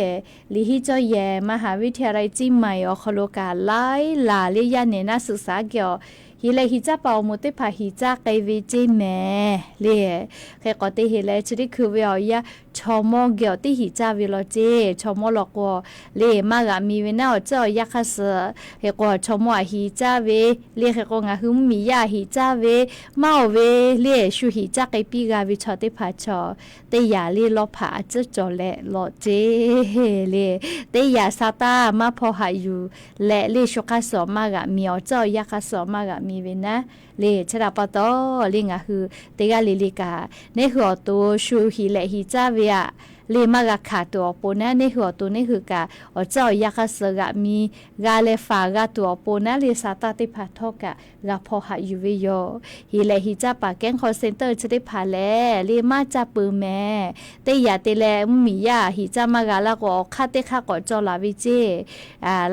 liꞈ henˇ cawˇ yehˬ มหาวิทยาลัยเชียงใหม่ awˬ hk'aw lo kaꞈ laiˉ laˬ le yaˇ nehˬ naˆ suhˍ saˍ geh awˬ hiˍ lehꞈ hiˍ caˇ paˍ awˬ moˍ teˇ hpaˍ hiˍ caˇ k'ai ve ceˇ mehˍ le. Hk'e k'awꞈ te heˍ leh chi teˇ hkui ve awˬ yanˇ chaw mawˇ geh awˬ teˇ hiˍ caˇ ve lawˬ ceˇ. Chaw mawˇ law k'o le maˇ g'aꞈ mi ve naˉ awˬ tcuhˉ awˬ yanˇ hk'aˇ suh hk'e k'o chaw mawˇ aꞈ hiˍ caˇ ve le hk'e k'o ngaˬ hui mvuhˇ miˬ yaˇ aꞈ hiˍ caˇ ve maˇ oˬ ve le shu hiˍ caˇ k'ai piˇ g'a ve chaw teˇ hpaˍ chaw teˇ yaꞈ le lawˇ hpaꞈ a tcuhˉ cawˬ leh lawˬ ceˇ le. Teˇ yaꞈ sa taˇ maˇ hpaw haꞈ yuˬ leh le shu hk'aˇ suh maˇ g'aꞈ mi awˬ tcuhˉ awˬ yanˇ hk'aˇ suh maˇ g'aꞈ mi ve naˉ le chi htaꞈ pa taw le ngaˬ hui teˇ g'aˇ le le kaꞈ neˇ hui awˬ to shu hiˍ lehꞈ hiˍ caˇ ve aꞈ le maˇ g'a hkanˍ tuˬ awˬ pon naˉ neˇ hui awˬ to neˇ hui kaꞈ awˬ tcuhˉ awˬ yanˇ hk'aˇ suh g'aꞈ mi g'a leh faˍ g'a tuˬ awˬ pon naˉ le sa taˇ teˇ hpaˍ htawˇ kaꞈ g'a hpaw haꞈ yuˬ ve yoˬ. Hiˍ lehꞈ hiˍ caˇ paˍ แก๊ง call center chi teˇ hpaˍ lehˬ le maˇ caˇ peuˬ mehˍ. Teˇ yaꞈ te leh mvuhˇ miˬ yaˇ hiˍ caˇ maˇ g'a laˇ k'o awˬ hk'aˇ teˇ hk'aˇ k'awꞈ cawˬ laˬ ve ceˇ.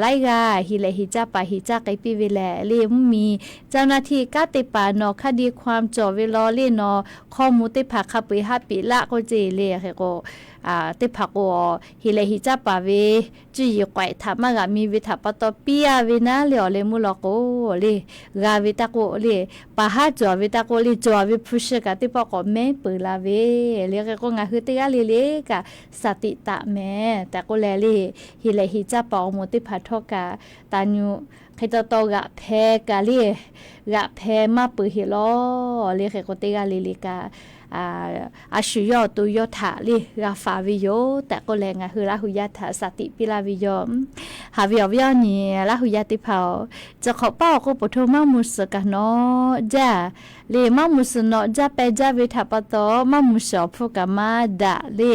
Laiˉ g'aˇ hiˍ lehꞈ hiˍ caˇ paˍ hiˍ caˇ k'ai piˇ ve lehˬ le mvuhˇ miˬ เจ้าหน้าที่ kanˉ te paˍ nawˬ คดีความ cawˬ ve lawˬ le nawˬ hkawˇ mvuh teˇ hpaˍ hk'a peu eˬ haˉ piꞈ laˆ k'oˆ ceˇ le hk'e k'o teˇ hpaˍ k'o hiˍ lehꞈ hiˍ caˇ paˍ ve cuˇ yiˍ k'awehꞈ htaꞈ maˇ g'aꞈ mi ve htaꞈ pa taw piˇ a ve naˉ le awˬ leh mvuhˇ law k'o le g'a ve taˇ k'oˆ le paˍ haˉ cawˬ ve taˇ k'oˆ le cawˬ ve hpu shi kaꞈ teˇ pawˆ k'awꞈ mehˉ peuˬ la ve le hk'e k'o ngaˬ hui teˇ g'aˇ le le kaꞈ สติ taˍ mehˍ tehꞈ k'oˆ leh le hiˍ lehꞈ hiˍ caˇ paˍ awˬ moˍ teˇ hpaˍ htawˇ kaꞈ taˍ nyuꞈ hk'e taw taw g'aꞈ hpeh kaꞈ le g'aꞈ hpeh maˇ peuˬ heˍ lawˬ le hk'e k'o teˇ g'aˇ le le kaꞈ a shu yawˇ awˬ to yawˇ htaꞈ le g'a faˍ ve yoˬ tehꞈ k'oˆ leh ngaˬ hui Laˇ hu yaˇ htaꞈ สติ piˇ laˇ ve yoˬ. Haꞈ ve awˬ viˉ awˬ nyi Laˇ hu yaˇ teˇ hpaˍ-oˬ, chi hk'awꞈ paˇ awˬ k'oˆ poˬ hto maˇ mvuh suhˍ kaꞈ nawꞈ jaˇ le maˇ mvuh suhˍ nawꞈ jaˇ peh jaˇ ve htaꞈ pa taw maˇ mvuh suhˍ awˬ hpfuhˇ kaꞈ maˇ daꞈ le.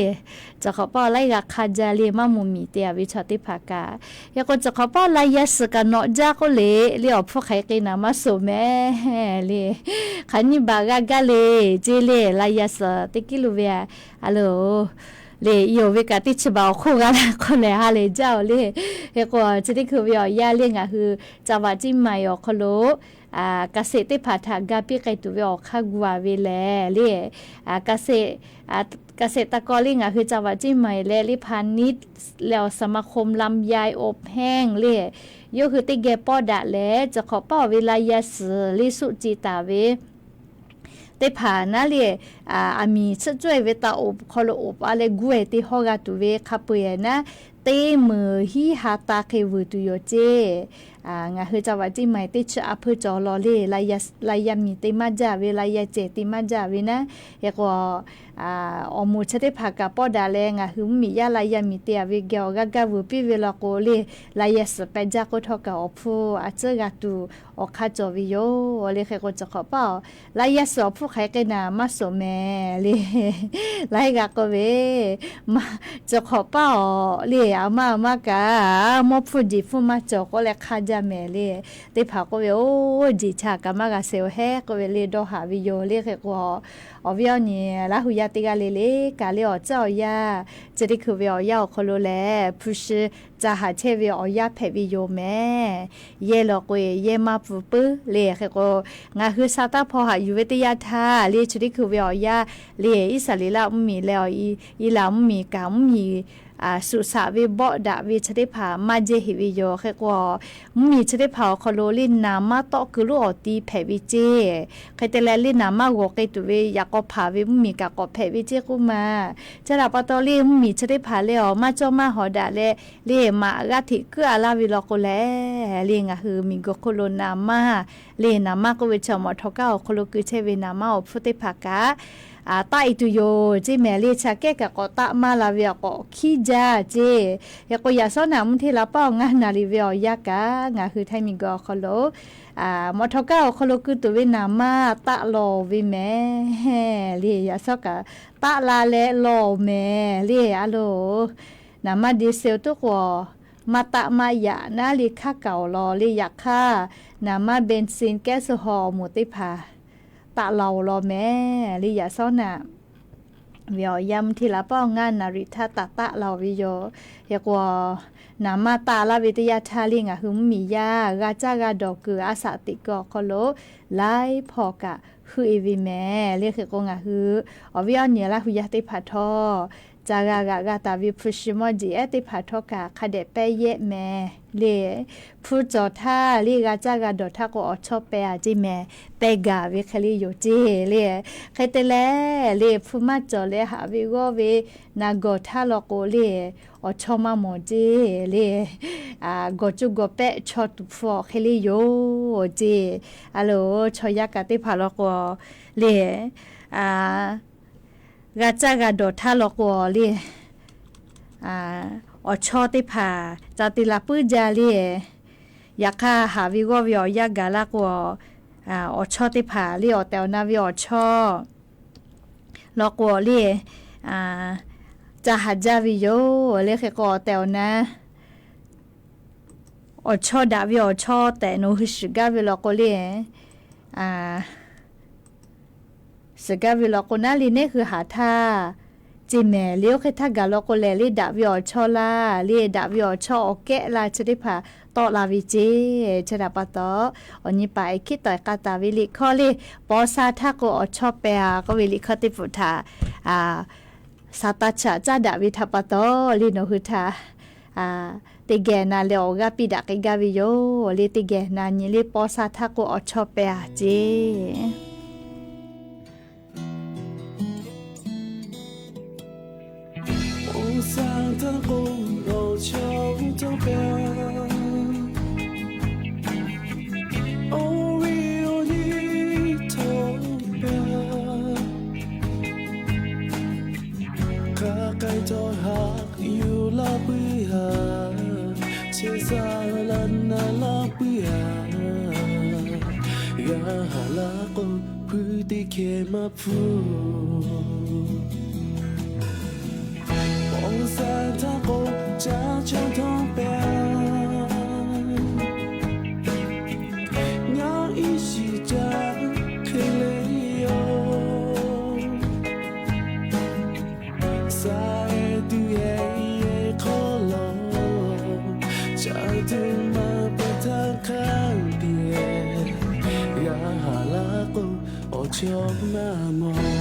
Chi hk'awꞈ paˇ awˬ laiˉ g'a hk'a jaˇ le maˇ mvuh miˬ te a ve chaw teˇ hpaˍ kaꞈ hk'e k'o chi hk'awꞈ paˇ la yaꞈ suhˍ kaꞈ nawꞈ jaˇ k'oˆ le le awˬ hpfuhˇ hk'aˬ hk'e naˍ maˇ soˍ mehˍ le. Hk'aˬ nyiˇ baˬ g'a gaˇ le ceˇ le la yaꞈ suhˍ teˇ kiˉ lo ve a le le i oˬ ve kaꞈ teˇ chi baˬ awˬ hk'oˆ g'a la k'oˆ lehˬ ha lehˬ jaˇ-oˬ le. Hk'e k'o chi teˇ hkui ve awˬ yanˇ le ngaˬ hui จังหวัดเชียงใหม่ awˬ hk'aw lo เกษตร teˇ hpaˍ htaꞈ ga piˇ k'ai tuˬ ve awˬ hk'aˇ gu a ve lehˬ le เกษตร เกษตรกร le ngaˬ hui จังหวัดเชียงใหม่ leh le พาณิชย์ leh awˬ สมาคมลำไยอบแห้ง le yawˇ hui teˇ geh pawˆ daꞈ leh chi hk'awꞈ paˇ awˬ ve la yaꞈ suhˍ le suˆ ce taˍ ve teˇ hpaˍ naˉ le aˬ miˍ tsuhˆ cawehˇ ve เตาอบ hk'aw lo อบ a leh guˇ-e te hawˇ g'a tuˬ ve hk'a peu-eˬ naˉ teˇ meunˍ hiˉ ha ta hk'e vuiˬ tuˬ yoˬ ceˇ. ngaˬ hui ca vaꞈ tiˇ ma teˇ chi a hpui cawˬ lawˬ le, la yaˇ miˬ te maˇ jaˇ ve, la yaˇ cehˬ te maˇ jaˇ ve naˉ. Hk'e k'o, awˬ moˍ chi teˇ hpaˍ kaꞈ pawˆ daꞈ leh ngaˬ hui mvuhˇmiˬ yaˇ la yaˇ miˬ te a ve geh awˬ g'aˇ gaˇ vuiˬ piˇ ve law k'o le, la yaˇ suhˍ peh jaˇ k'oˆ htawˇ kaꞈ awˬ hpfuhˇ a tcuhˉ g'a tuˬ awˬ hk'aˇ cawˬ ve yoˬ le. Hk'e k'o, chi hk'awꞈ paˇ awˬ la yaˇ suhˍ awˬ hpfuhˇ hk'aˬ hk'e naˍ maˇ suhˍ mehˍ le. Laiˉ g'aˇ k'oˆ ve, maˇ, chi hk'awꞈ paˇ awˬ le, a maˇ a maˇ kaꞈ mawˇ hpfuhˇ jeˬ hpfuhˇ maˇ cawˬ k'oˆ leh hk'aˇ jaˇ mehˍ le. Teˇ hpaˍ k'oˆ ve, oˇ jeˬ chaꞈ kaꞈ maˇ g'a shehˍ-oˬ hehˉ k'oˆ ve le, dawˇ haˍ ve yoˬ le. Hk'e k'o, awˬ viˉ awˬ nyi Laˇ hu yaˇ teˇ g'aˇ le le kaꞈ le awˬ tcuhˉ awˬ yanˇ chi teˇ hkui ve awˬ yanˇ awˬ hk'aw lo lehˬ, hpu shi ca haˍ chehˇ ve awˬ yanˇ hpehꞈ ve yoˬ mehˍ. Yehˇ law k'o, yehˇ maˇ pfuhˍ puiˉ le. Hk'e k'o, ngaˬ hui sa taˇ hpawˇ haꞈ yuˬ ve teˇ yanˇ htaˇ le, chi teˇ hkui ve awˬ yanˇ le, Iˉsaˍreˍlaˆ mvuhˇmiˬ leh awˬ Iˉlaˍ mvuhˇmiˬ kaꞈ mvuhˇmiˬ suꞈ shaꞈ ve bawˆ daꞈ ve chi teˇ hpaˍ maˇ jehˇ heꞈ ve yoˬ. Hk'e k'o, mvuhˇmiˬ chi teˇ hpaˍ awˬ hk'aw lo le naˍ maˇ tawˆ keu lonˉ awˬ ti hpehꞈ ve ceˇ. Hk'e te leh le naˍ maˇ g'awˬ k'ai tuˬ ve yaꞈ k'aw hpaˍ ve mvuhˇmiˬ kaꞈ k'awꞈ hpehꞈ ve ceˇ k'oˆ ma. Chi htaꞈ pa taw le mvuhˇmiˬ chi teˇ hpaˍ leh awˬ maˇ cawˇ maˇ hawˍ daꞈ leh le maꞈ g'aˇ hteꞈ kuiˉ a laˇ ve law k'o lehˬ le, ngaˬ hui miˬguiˬ hk'oˆ lo naˍ maˇ le, naˍ maˇ k'oˆ ve chi awˬ mawꞈ htawˇ kaˇ awˬ hk'aw lo keu chehˇ ve naˍ maˇ awˬ hpfuhˇ teˇ hpaˍ kaꞈ taˆ e tuˬ yoˬ ceˇ mehˍ le. Chi aꞈ kehˉ kaꞈ k'awꞈ taˆ maˇ la ve awˬ k'awꞈ hkiˉ jaˇ ceˇ. Hk'e k'o, yaꞈ shawˉ naꞈ mvuhˇ hteˇ la paˇ awˬ ngaˇ naˍ riˍ ve awˬ yanˇ kaꞈ ngaˬ hui Htaiˇ miˬguiˬ awˬ hk'aw lo mawꞈ htawˇ kaˇ awˬ hk'aw lo keu tuˬ ve naˍ maˇ taˆ lawˬ ve mehˍ le. Yaꞈ shawˉ kaꞈ taˆ la leh lawˬ mehˍ le. A loˬ, naˍ maˇ diesel tuˉ k'o, maˇ taˆ maˇ yaꞈ naˉ le hkaˇ kaꞈ awˬ lawn le. Yaꞈ hk'aˇ, naˍ maˇ benzene kehˉ suh haw awˬ moˍ teˇ hpaˍ taˆ la awˬ lawn mehˍ le. Yaꞈ shawˉ naꞈ ve awˬ yanˇ mvuhˇ hteˇ la paˇ awˬ ngaˇ naˍ riˍ htaˇ taꞈ taˆ la awˬ ve yoˬ. Hk'e k'o, naˍ maˇ taˆ laˇ ve teˇ yanˇ htaˇ le ngaˬ hui mvuhˇmiˬ yaˇ g'a caˇ g'a dawˬ kuiˬ a shaꞈ teꞈ kuiˬ awˬ hk'aw lo laiˉ hpawˇ kaꞈ heuˆ e ve mehˍ le. Hk'e k'o, ngaˬ hui awˬ viˉ awˬ nyi Laˇ hu yaˇ teˇ hpaˍ htawˇ ca g'a g'aꞈ g'a taˍ ve hpu shi mawˇ jeˬ ehˉ teˇ hpaˍ htawˇ kaꞈ hk'a dehꞈ pehˇ yehˆ mehˍ le. Hpu cawˬ htaˇ le g'a caˇ g'a dawˬ htaˇ k'o, awˬ chawˇ peh a ceˇ mehˍ, pehˇ gaˬ ve hk'e le yoˬ ceˇ le. Hk'e te leh le, hpu maˇ cawˬ leh haꞈ ve g'awˇ ve naˍ gawˬ htaˇ law k'o le, awˬ chawˇ maˇ mawˬ ceˇ le. Gawˬ cuˇ gawˬ pehˆ chaw tuˬ hpu awˬ hk'e le yoˬ ceˇ. A loˬ, chaw yaˇ kaꞈ teˇ hpaˍ law k'o le, g'a caˇ g'a dawˬ htaˇ law k'o le, awˬ chawˇ teˇ hpaˍ ca te la puiˉ jaˇ le. Yaꞈ hk'aˇ, haꞈ ve g'awˇ ve awˬ yanˇ gaˬ laˇ k'o, awˬ chawˇ teˇ hpaˍ le awˬ tehˬ awˬ na ve awˬ chawˇ law k'o le, ca haˍ jaˇ ve yoˬ le. Hk'e k'o, awˬ tehˬ awˬ na awˬ chawˇ daꞈ ve awˬ chawˇ tehꞈ nawˬ hui shiˍ gaˇ ve law k'o le, shiˍ gaˇ ve law k'o, naˉ le neˉ hui haˍ htaˇ ceˇ mehˍ le. Oˇ hk'e htaˇ gaˬ law k'o lehˬ, le daꞈ ve awˬ chawˇ laˇ le, daꞈ ve awˬ chawˇ awˬ kehˉ la chi teˇ hpaˍ tawˆ la ve ceˇ. Chi htaꞈ pa taw, awˬ nyi paˍ e hkiˉ tawˍ e k'a taˍ ve liꞈ hkawˇ le, paw sha htaˇ k'o awˬ chawˇ peh a k'oˆ ve liꞈ hkawˇ teˇ hpaˍ htaꞈ Saˍtanˍ chaꞈ caˇ daꞈ ve htaꞈ pa taw le, nawˬ hui htaꞈ teˇ geh na leh awˬ g'aˇ piˇ daꞈ k'ai gaˇ ve yoˬ le. Teˇ geh na nyi le, paw sha htaˇ k'o awˬ chawˇ peh a ceˇ. Paw sha htaˇ k'o awˬ chawˇ htawˇ peh a, awˬ viˉ awˬ nyi htawˇ peh a, hk'a k'ai htawˇ haꞈ yuˬ laˇ puiˉ a, chehˇ sha la na laˇ puiˉ a, g'a haˍ laˇ k'o, hpuiˇ teˇ hkeh maˇ hpfuhˇ. Paw sha htaˇ k'o caˇ chawˇ htawˇ peh a, ngaˬ iˉ shiˍ caˇ hk'e le yoˬ. Sha e tuˬ e hk'aw lo, caˇ tuˬ maˇ peuˬ htaˇ hk'a dehꞈ, g'a haˍ laˇ k'o, awˬ chawˇ maˇ mawˬ.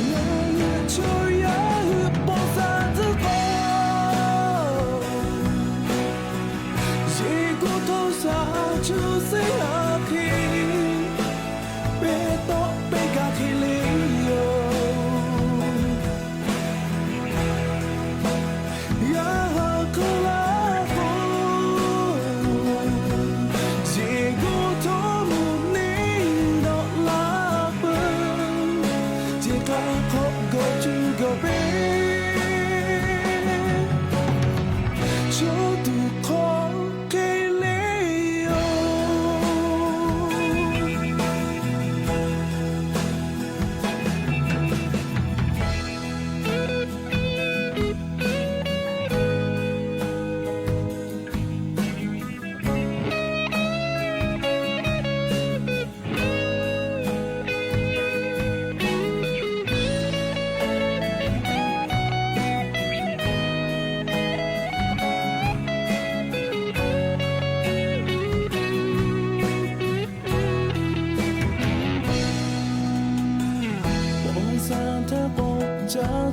Ngaˬ hui chaw yaˇ hui paw sha tcuh k'o, yeˬ kuˇ hto sha chu seˉ a hk'e, pehˇ tawˆ pehˇ kaꞈ hk'e le yoˬ. Yaˇ haˍ hk'aˇ la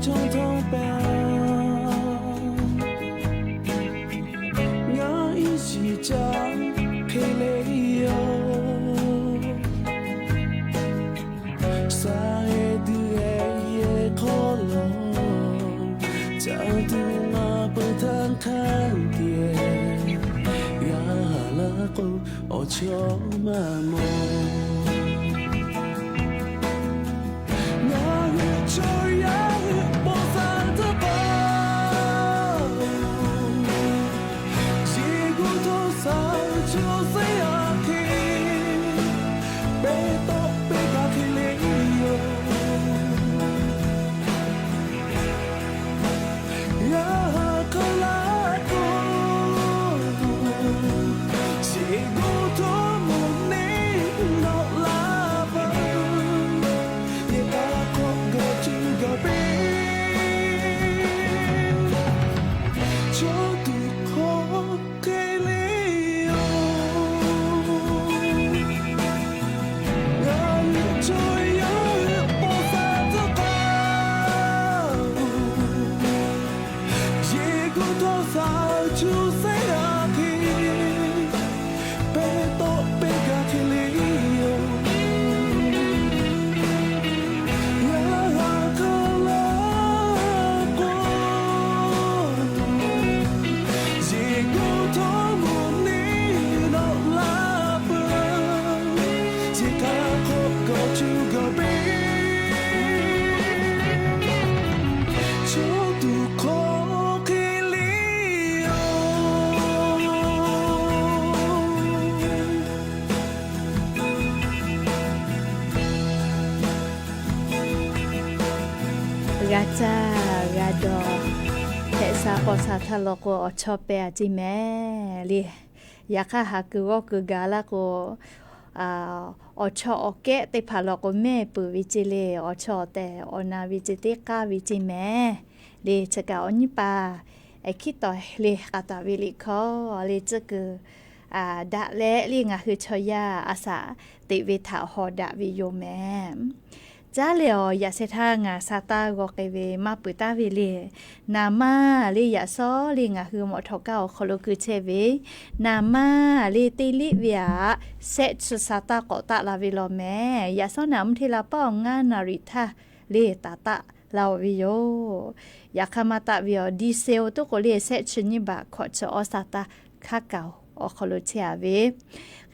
Chaw htawnˇ paˍ, ngaˬ iˉ shiˍ caˇ hk'e le yoˬ. Saˍ heˍ tuˬ heh yehˬ hk'aw lo, caˇ tuˬ maˇ peuˬ htaˇ hk'aˇ tiˍ, g'a haˍ laˇ k'o, awˬ chawˇ maˇ mawˬ. Ngaˬ hui chaw yaˇ hui paw sha htaˇ kaꞈ, yeˬ gu htawˇ shaˍ chaw sehˉ aꞈ hk'e, pehˇ tawˆ pehˇ gaˇ hk'e le yoˬ. Yaꞈ hk'aˇ laˇ k'o, yeˬ gu htawˇ mvuhˇ neˇ nawꞈ la peuˬ, yehˬ k'a hk'awꞈ gawˬ cuˇ gawˬ peˇ, chaw tuˬ hk'aw hk'e le yoˬ. Ngaˬ hui chaw yaˇ hui paw sha htaˇ kaꞈ, yeˬ gu htawˇ shaˍ chaw sehˉ aꞈ hk'e, pehˇ tawˆ pehˇ gaˇ hk'e le yoˬ. Yaꞈ hk'aˇ laˇ k'o, yeˬ gu htawˇ mvuhˇ neˇ nawꞈ la peuˬ, yehˬ k'a hk'awꞈ gawˬ cuˇ gawˬ peˇ, chaw tuˬ hk'aw hk'e le yoˬ. G'a caˇ g'a dawˬ, hpehꞈ sha k'aw sha htaˇ law k'o, awˬ chawˇ pehˇ a ceˇ mehˍ le. Yaꞈ hk'aˇ, haˍ kuiˬ g'awˇ kuiˬ gaˬ laˇ k'o, awˬ chawˇ awˬ kehˉ teˇ hpaˍ law k'o, mehˇ peuˬ ve ceˇ le. Awˬ chawˇ awˬ tehˬ awˬ na ve ceˇ, teˇ k'aˇ ve ceˇ mehˍ le. Chi kaꞈ awˬ nyi paˍ ehˉ hkiˉ tawˍ le k'a taˍ ve liꞈ hkawˇ le tcuhˉ kuiˬ daꞈ leh le, ngaˬ hui chaw yaˇ a shaꞈ teꞈ ve htaꞈ haw daꞈ ve yoˬ mehˍ. Caˉ leh awˬ yaꞈ sheh htaˇ ngaˬ sa taˇ g'aw k'ai ve maˇ peuˬ taˍ ve le. Naˍ manˇ le yaꞈ shawˉ le ngaˬ hui mawꞈ htawꞈ kaˇ awˬ hk'aw lo keu chehˇ ve, naˍ manˇ le teˇ liˇ ve aꞈ, shehˆ chi sa taˇ k'awꞈ taˆ la ve law mehˍ. Yaꞈ shawˉ naˍ mvuhˇ hteˇ la paˉ awˬ ngaˇ naˍ riˍ htaˇ le taˍ taˆ la-oˬ ve yoˬ. Yaꞈ hk'aˇ maˇ taˆ ve awˬ, diesel toˉ k'o le shehˆ chi nyiˇ baꞈ hkawꞈ chi awˇ sa taˇ hkaˉ kaꞈ awˬ hk'aw lo chehˇ a ve.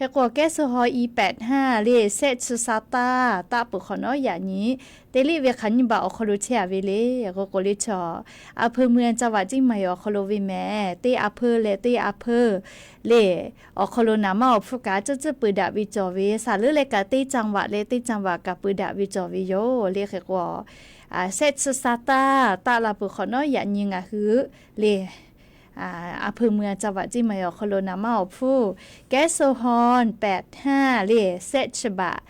Hk'e k'o, kehˉ suh haw i pehꞈ htaˇ le shehˆ chi sa taˇ taˆ peuˬ hk'awꞈ nawˉ yaꞈ nyi, teˇ liˇ ve hk'aˬ nyiˇ baꞈ awˬ hk'aw lo chehˇ a ve le. K'o k'o le chaw, a hpeu mui a ca vaꞈ ciˇ maˬ awˬ hk'aw lo ve mehˍ. Teˇ a hpeu leh teˇ a hpeu le awˬ hk'aw lo naˍ manˇ awˬ hpfuhˇ kaꞈ tcuhˉ tcuhˉ peuˬ daꞈ ve cawˬ ve, saˍ leuˉ leh kaꞈ teˇ ca vaꞈ leh teˇ ca vaꞈ kaꞈ peuˬ daꞈ ve cawˬ ve yoˬ le. Hk'e k'o, shehˆ chi sa taˇ taˆ la peuˬ hk'awꞈ nawˉ yaꞈ nyi ngaˬ hui le a hpeu mui a ca vaꞈ ciˇ maˬ awˬ hk'aw lo naˍ manˇ awˬ hpfuhˇ, kehˉ suh haw pehꞈ htaˇ le shehˆ chi baꞈ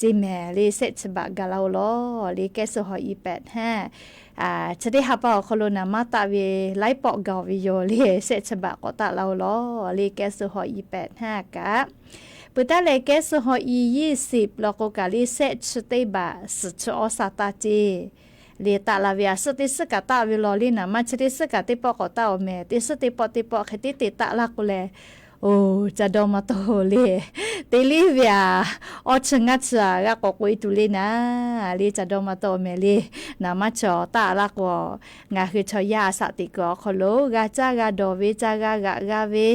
ceˇ mehˍ le, shehˆ chi baꞈ gaˬ la-oˬ law le. Kehˉ suh haw i pehꞈ htaˇ, chi teˇ ha pa awˬ hk'aw lo naˍ manˇ taˆ ve laiˉ pawˆ gaˬ-oˬ ve yoˬ le. Shehˆ chi baꞈ k'awꞈ taˆ la-oˬ law le, kehˉ suh haw i pehꞈ htaˇ kaꞈ. Peuˬ taˉ leh kehˉ suh haw i yiˇ shiˍ law k'o kaꞈ le shehˆ chi teˇ baꞈ suhˍ chi awˇ sa taˇ ceˇ le taˆ la ve. A suhˉ teˇ suhˉ kaꞈ taˆ ve law le, naˍ manˇ chi teˇ suhˉ kaꞈ teˇ pawˆ k'awꞈ taˆ-oˬ mehˍ. Teˇ suhˉ teˇ pawˆ teˇ pawˆ hk'e teˇ te taˆ laˇ k'o leh, oˬ, ca dawˇ maˇ tawˆ le. Teˇ liˇ ve aꞈ, awˇ chi ngaˇ chi aꞈ g'a k'awꞈ k'oꞈ e tuˬ le naˍ le, ca dawˇ maˇ tawˆ mehˍ le. Naˍ manˇ chi taˆ laˇ k'o, ngaˬ hui chaw yaˇ a shaꞈ teꞈ kuiˬ awˬ hk'aw lo g'a caˇ g'a dawˬ ve, ca g'a g'aꞈ g'a ve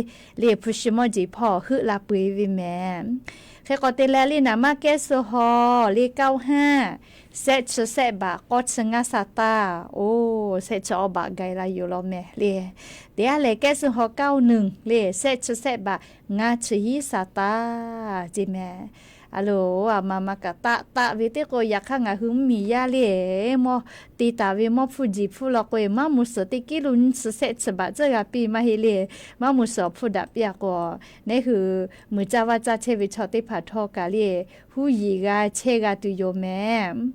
le, hpu shi mawˇ jeˬ hpawˇ heuˆ la peu-eˬ ve mehˍ. Hk'e k'awꞈ te leh le, naˍ manˇ kehˉ suh haw le kaoˆ haˇ, shehˆ chi shehˆ baꞈ k'awˇ chi ngaˇ sa taˇ, oˬ, shehˆ chi awˇ baꞈ gaˬ la yoˬ law mehˍ le. Teˇ g'aˇ lehˬ kehˉ suh haw kaoˆ nuˬ le shehˆ chi shehˆ baꞈ ngaˇ chi hiˉ sa taˇ ceˇ mehˍ. A loˍ, a ma ma kaꞈ taˆ taˆ ve teˇ k'o, yaꞈ hk'aˇ ngaˬ hui mvuhˇmiˬ yaˇ le, mawˇ te taˍ ve mawˇ hpfuhˇ jeˬ hpfuhˇ law k'o, maˇ muˍ suhˍ teˇ kiˉ lo nyiˇ chi shehˆ chi baꞈ tcuhˉ g'a piˇ maˇ heˆ le. Maˇ muˍ suhˍ awˬ hpfuhˇ daꞈ piˇ-a k'o, neˉ hui muiˬ caˇ vaˇ caˇ chehˇ ve chaw teˇ hpaˍ htawˇ kaꞈ le, huˉ yiˍ g'a chehˇ g'a tuˬ yoˬ mehˍ.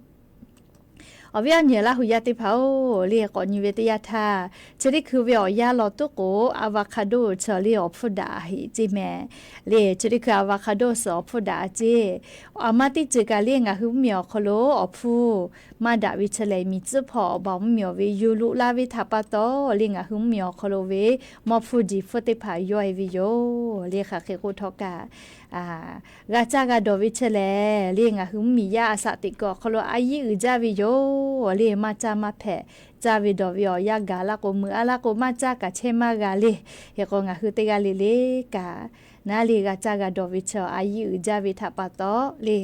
Awˬ viˉ awˬ nyi Laˇ huˍ yaˇ teˇ hpaˍ-oˬ, le k'awꞈ nyi ve teˇ yanˇ htaˇ, chi teˇ hkui ve awˬ yanˇ law tuˉ k'o, avocado chi le awˬ hpfuhˇ daꞈ heꞈ ceˇ mehˍ. Le chi teˇ hkui avocado suhˍ awˬ hpfuhˇ daꞈ ceˇ. Aˬ ma teˇ ceuˬ kaꞈ le ngaˬ hui mvuhˇmiˬ awˬ hk'aw lo awˬ hpfuhˇ maˇ daꞈ ve chi lehˬ, miˬ tcuhˉ hpawˇ awˬ baˬ mvuhˇmiˬ awˬ ve yuˬ loꞈ la ve htaꞈ pa taw, le ngaˬ hui mvuhˇmiˬ awˬ hk'aw lo ve mawˇ hpfuhˇ diˬ hpfuhˇ teˇ hpaˍ yawˇ e ve yoˬ. Le hk'aˬ hk'e k'o htawˇ kaꞈ, g'a caˇ g'a dawˬ ve chi lehˬ, le ngaˬ hui mvuhˇmiˬ yaˇ a shaꞈ teꞈ kuiˬ awˬ hk'aw lo a yiˉ uiˍ jaˇ ve yoˬ. Le maˇ caˇ maˇ hpehꞈ, caˇ ve dawˬ ve awˬ yanˇ gaˬ laˇ k'o, meuꞈ a laˇ k'o, maˇ caˇ kaꞈ chehˇ maˇ g'a le. Hk'e k'o ngaˬ hui teˇ g'aˇ le le kaꞈ, naˉ le g'a caˇ g'a dawˬ ve chi a yiˉ uiˍ jaˇ ve htaꞈ pa taw le,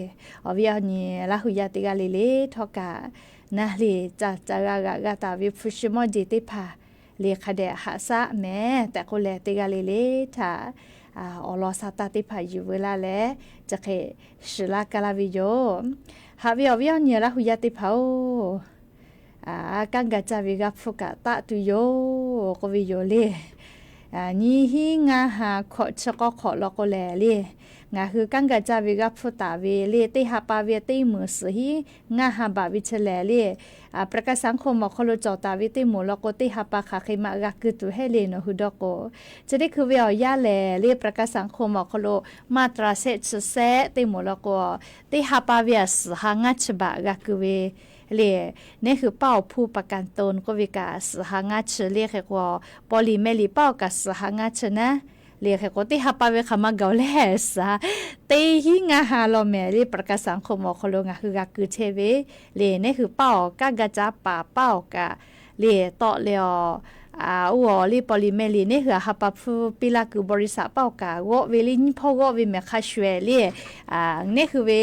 awˬ viˉ awˬ nyi Laˇ huˍ yaˇ teˇ g'aˇ le le htawˇ kaꞈ, naˉ le ca ca g'a g'a g'a taˍ ve hpu shi mawˇ jeˬ teˇ hpaˍ le hk'a dehꞈ haꞈ shaˉ mehˍ tehꞈ k'oˆ leh, teˇ g'aˇ le le htaꞈ awˬ lawn sha taˇ teˇ hpaˍ yuˬ veu laˇ leh, chi hk'e shiˍ laˇ kaˇ laˇ ve yoˬ. Haꞈ ve awˬ viˉ awˬ nyi Laˇ huˍ yaˇ teˇ hpaˍ-oˬ, kanˉ ga caˇ ve g'aˇ hpfuhˇ kaꞈ taˆ tuˬ yoˬ k'oˆ ve yoˬ le. Nyiˇ hinˉ ngaˇ ha hkawꞈ chi k'awˇ hk'awꞈ law k'o lehˬ le, ngaˬ hui kanˉ ga caˇ ve g'aˇ hpfuhˇ taˍ ve le teˇ ha pa ve teˇ meunˍ suhˍ hinˉ ngaˇ ha baꞈ ve chi lehˬ le, ประกันสังคม awˬ hk'aw lo cawˬ taˍ ve teˇ moˍ law k'o, teˇ ha pa hk'aˬ hk'e maꞈ g'a keu tuˬ heˆ le nawˬ hui dawˇ k'o, chi teˇ hkui ve awˬ yanˇ lehˬ le ประกันสังคม awˬ hk'aw lo มาตรา shehˆ chi shehˆ teˇ moˍ law k'o, teˇ ha pa ve a suhˍ ha ngaˇ chi baꞈ g'a keu ve le. Neˇ hui paˇ awˬ hpu ประกันตน k'oˆ ve kaꞈ suhˍ ha ngaˇ chi le hk'e k'o, paw liꞈ meh liꞈ paˇ awˬ kaꞈ suhˍ ha ngaˇ chi naˉ le hk'e k'o, teˇ ha pa ve hk'aˬ ma gaˬ-oˬ lehˬ, suhˍ ha teˇ hinˉ ngaˇ ha law mehˍ le ประกันสังคม awˬ hk'aw lo ngaˬ hui g'a keu chehˇ ve le. Neˇ hui paˇ awˬ kanˉ ga caˇ paˍ paˇ awˬ kaꞈ le tawˆ leh awˬ, oˇ awˬ le paw liꞈ meh liꞈ neˇ hui a ha pa hpfuhˇ piˇ laˇ kuiˬ บริษัท paˇ awˬ kaꞈ g'awˆ ve le nyiˇ hpawˇ g'awˆ ve mehˍ hk'a shuˍ ehˍ le, neˇ hui ve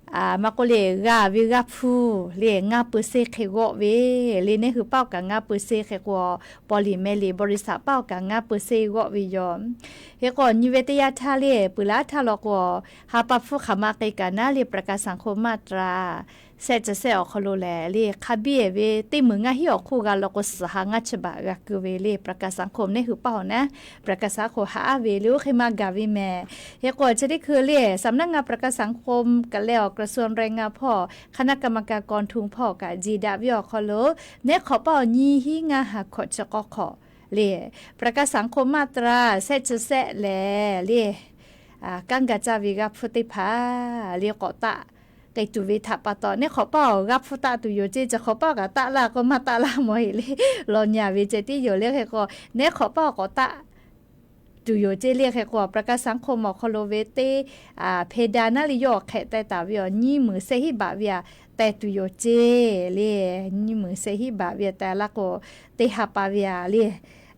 maˇ k'oˆ le g'a ve g'aˇ hpfuhˇ le ngaˇ เปอร์เซ็นต์ hk'e g'awˆ ve le. Neˇ hui paˇ awˬ kaꞈ ngaˇ เปอร์เซ็นต์ hk'e k'o, paw liꞈ meh liꞈ บริษัท paˇ awˬ kaꞈ ngaˇ เปอร์เซ็นต์ g'awˆ ve yoˬ. Hk'e k'o nyi ve teˇ yanˇ htaˇ le peuˬ laˇ htaˇ law k'o, ha pa hpfuhˇ hk'aˬ ma k'ai kaꞈ naˉ le ประกันสังคม มาตรา shehˆ chi shehˆ awˬ hk'aw lo lehˬ le hk'a biˇ ehˍ ve teˇ meunˍ ngaˇ hinˉ awˬ hk'oˆ g'a law k'o, suhˍ ha ngaˇ chi baꞈ g'a keu ve le ประกันสังคม neˇ hui paˇ awˬ naˉ ประกันสังคม haꞈ aˉ ve le oˇ hk'e maˇ gaˬ ve mehˍ. Hk'e k'o chi teˇ hkui le สำนักงานประกันสังคม kaꞈ leh awˬ กระทรวงแรงงาน hpawˇ คณะกรรมการกองทุน hpawˇ kaꞈ jiˬ daꞈ ve awˬ hk'aw lo, neˇ hk'awꞈ paˇ awˬ nyiˇ hinˉ ngaˇ ha hkawꞈ chi k'awˇ hk'awꞈ le ประกันสังคม มาตรา shehˆ chi shehˆ lehˬ le, kanˉ ga caˇ ve g'aˇ hpfuhˇ teˇ hpaˍ le k'awꞈ taˆ k'ai tuˬ ve htaꞈ pa taw, neˇ hk'awꞈ paˇ awˬ g'aˇ hpfuhˇ taˆ tuˬ yoˬ ceˇ. Chi hk'awꞈ paˇ kaꞈ taˆ laˇ k'o maˇ taˆ laˇ mawˬ heˆ le, law nyi ve ceh tiˉ yoˬ le. Hk'e k'o neˇ hk'awꞈ paˇ awˬ k'awꞈ taˆ tuˬ yoˬ ceˇ le. Hk'e k'o ประกันสังคม awˬ hk'aw lo ve teˇ hpeh da naˉ le yawˇ awˬ hk'ehꞈ teh taˍ ve awˬ nyiˇ meunˍ shehˆ hinˉ baꞈ ve a teh tuˬ yoˬ ceˇ le. Nyiˇ meunˍ shehˆ hinˉ baꞈ ve a teh laˇ k'o, teˇ ha pa ve a le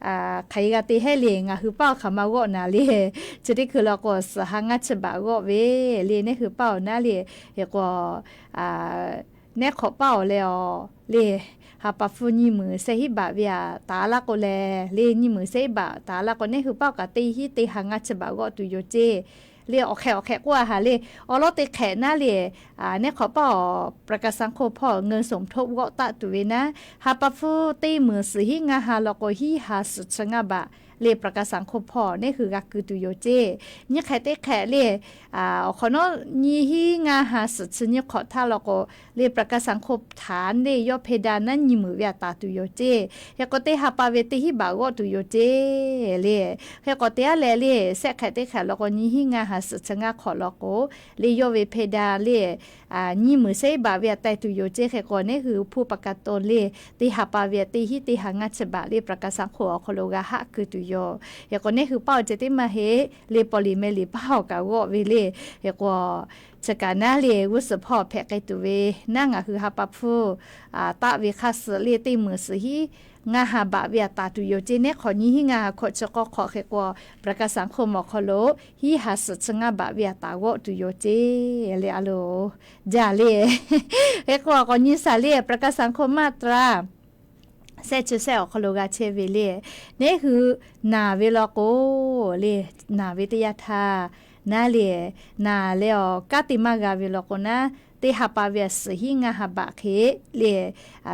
hk'aˬ hk'e g'a te heˆ le, ngaˬ hui paˇ awˬ hk'aˬ ma g'awˆ naˍ le. Chi teˇ hkui law k'o, suhˍ ha ngaˇ chi baꞈ g'awˆ ve le, neˇ hui paˇ awˬ naˉ le. Hk'e k'o, neˇ hk'awꞈ paˇ awˬ leh awˬ le, ha pa hpfuhˇ nyiˇ meunˍ shehˆ hinˉ baꞈ ve a taˍ laˇ k'o lehˬ le, nyiˇ meunˍ shehˆ hinˉ baꞈ taˍ laˇ k'o, neˇ hui paˇ awˬ kaꞈ teˇ hinˉ teˇ ha ngaˇ chi baꞈ g'awˆ tuˬ yoˬ ceˇ le. Awˬ hk'ehꞈ awˬ hk'ehꞈ k'oˆ a haˍ le, awˬ lawn teˇ hk'ehꞈ naˉ le, neˇ hk'awꞈ paˇ awˬ ประกันสังคม hpawˇ เงินสมทบ g'awˆ taˆ tuˬ ve naˉ, ha pa hpfuhˇ teˇ meunˍ suhˍ hinˉ ngaˇ ha law k'o, hinˉ ha suhˍ chi ngaˇ baꞈ le ประกันสังคม hpawˇ neˇ hui g'a keu tuˬ yoˬ ceˇ. Nyiˇ hk'ehꞈ teˇ hk'ehꞈ le, awˬ hk'awꞈ nawˉ nyiˇ hinˉ ngaˇ ha suhˍ chi nyiˇ hk'awꞈ htaˇ law k'o, le ประกันสังคม htaꞈ le yawˇ hpeh da naˉ nyiˇ meunˍ ve a taˍ tuˬ yoˬ ceˇ. Hk'e k'o teˇ ha pa ve teˇ hinˉ baꞈ g'awˆ tuˬ yoˬ ceˇ le. Hk'e k'o te aˉ leh le, shehˆ hk'ehꞈ teˇ hk'ehꞈ law k'o, nyiˇ hinˉ ngaˇ ha suhˍ chi ngaˇ hk'awꞈ law k'o, le yawˇ ve hpeh da le nyiˇ meunˍ shehˆ hinˉ baꞈ ve a teh tuˬ yoˬ ceˇ. Hk'e k'o neˇ hui hpu pa ka to le, teˇ ha pa ve a teˇ hinˉ teˇ ha ngaˇ chi baꞈ le ประกันสังคม awˬ hk'aw lo g'a haˆ keu tuˬ yoˬ. Hk'e k'o neˇ hui paˇ awˬ ceh tiˉ maˇ heˆ le, paw liꞈ meh liꞈ paˇ awˬ kaꞈ g'awˆ ve le. Hk'e k'o chi kaꞈ naˉ le g'uˇ suhˍ hpawˇ hpehꞈ k'ai tuˬ ve naˉ, ngaˬ hui ha pa hpfuhˇ taˆ ve hk'aˇ suh le teˇ meunˍ suhˍ hinˉ ngaˇ ha baꞈ ve a taˍ tuˬ yoˬ ceˇ. Neˇ hk'awꞈ nyiˇ hinˉ ngaˇ ha hkawꞈ chi k'awˇ hk'awꞈ hk'e k'o, ประกันสังคม awˬ hk'aw lo hinˉ ha suhˍ chi ngaˇ baꞈ ve a taˍ g'awˆ tuˬ yoˬ ceˇ le. A lo jaˇ le. Hk'e k'o k'awꞈ nyi shaˍ le ประกันสังคม มาตรา shehˆ chi shehˆ awˬ hk'aw lo g'a chehˇ ve le, neˇ hui naˬ ve law k'o le, naˬ ve teˇ yanˇ htaˇ naˉ le, naˬ leh awˬ kanˉ te maˇ g'a ve law k'o naˉ, teˇ ha pa ve a suhˍ hinˉ ngaˇ ha baꞈ hk'e le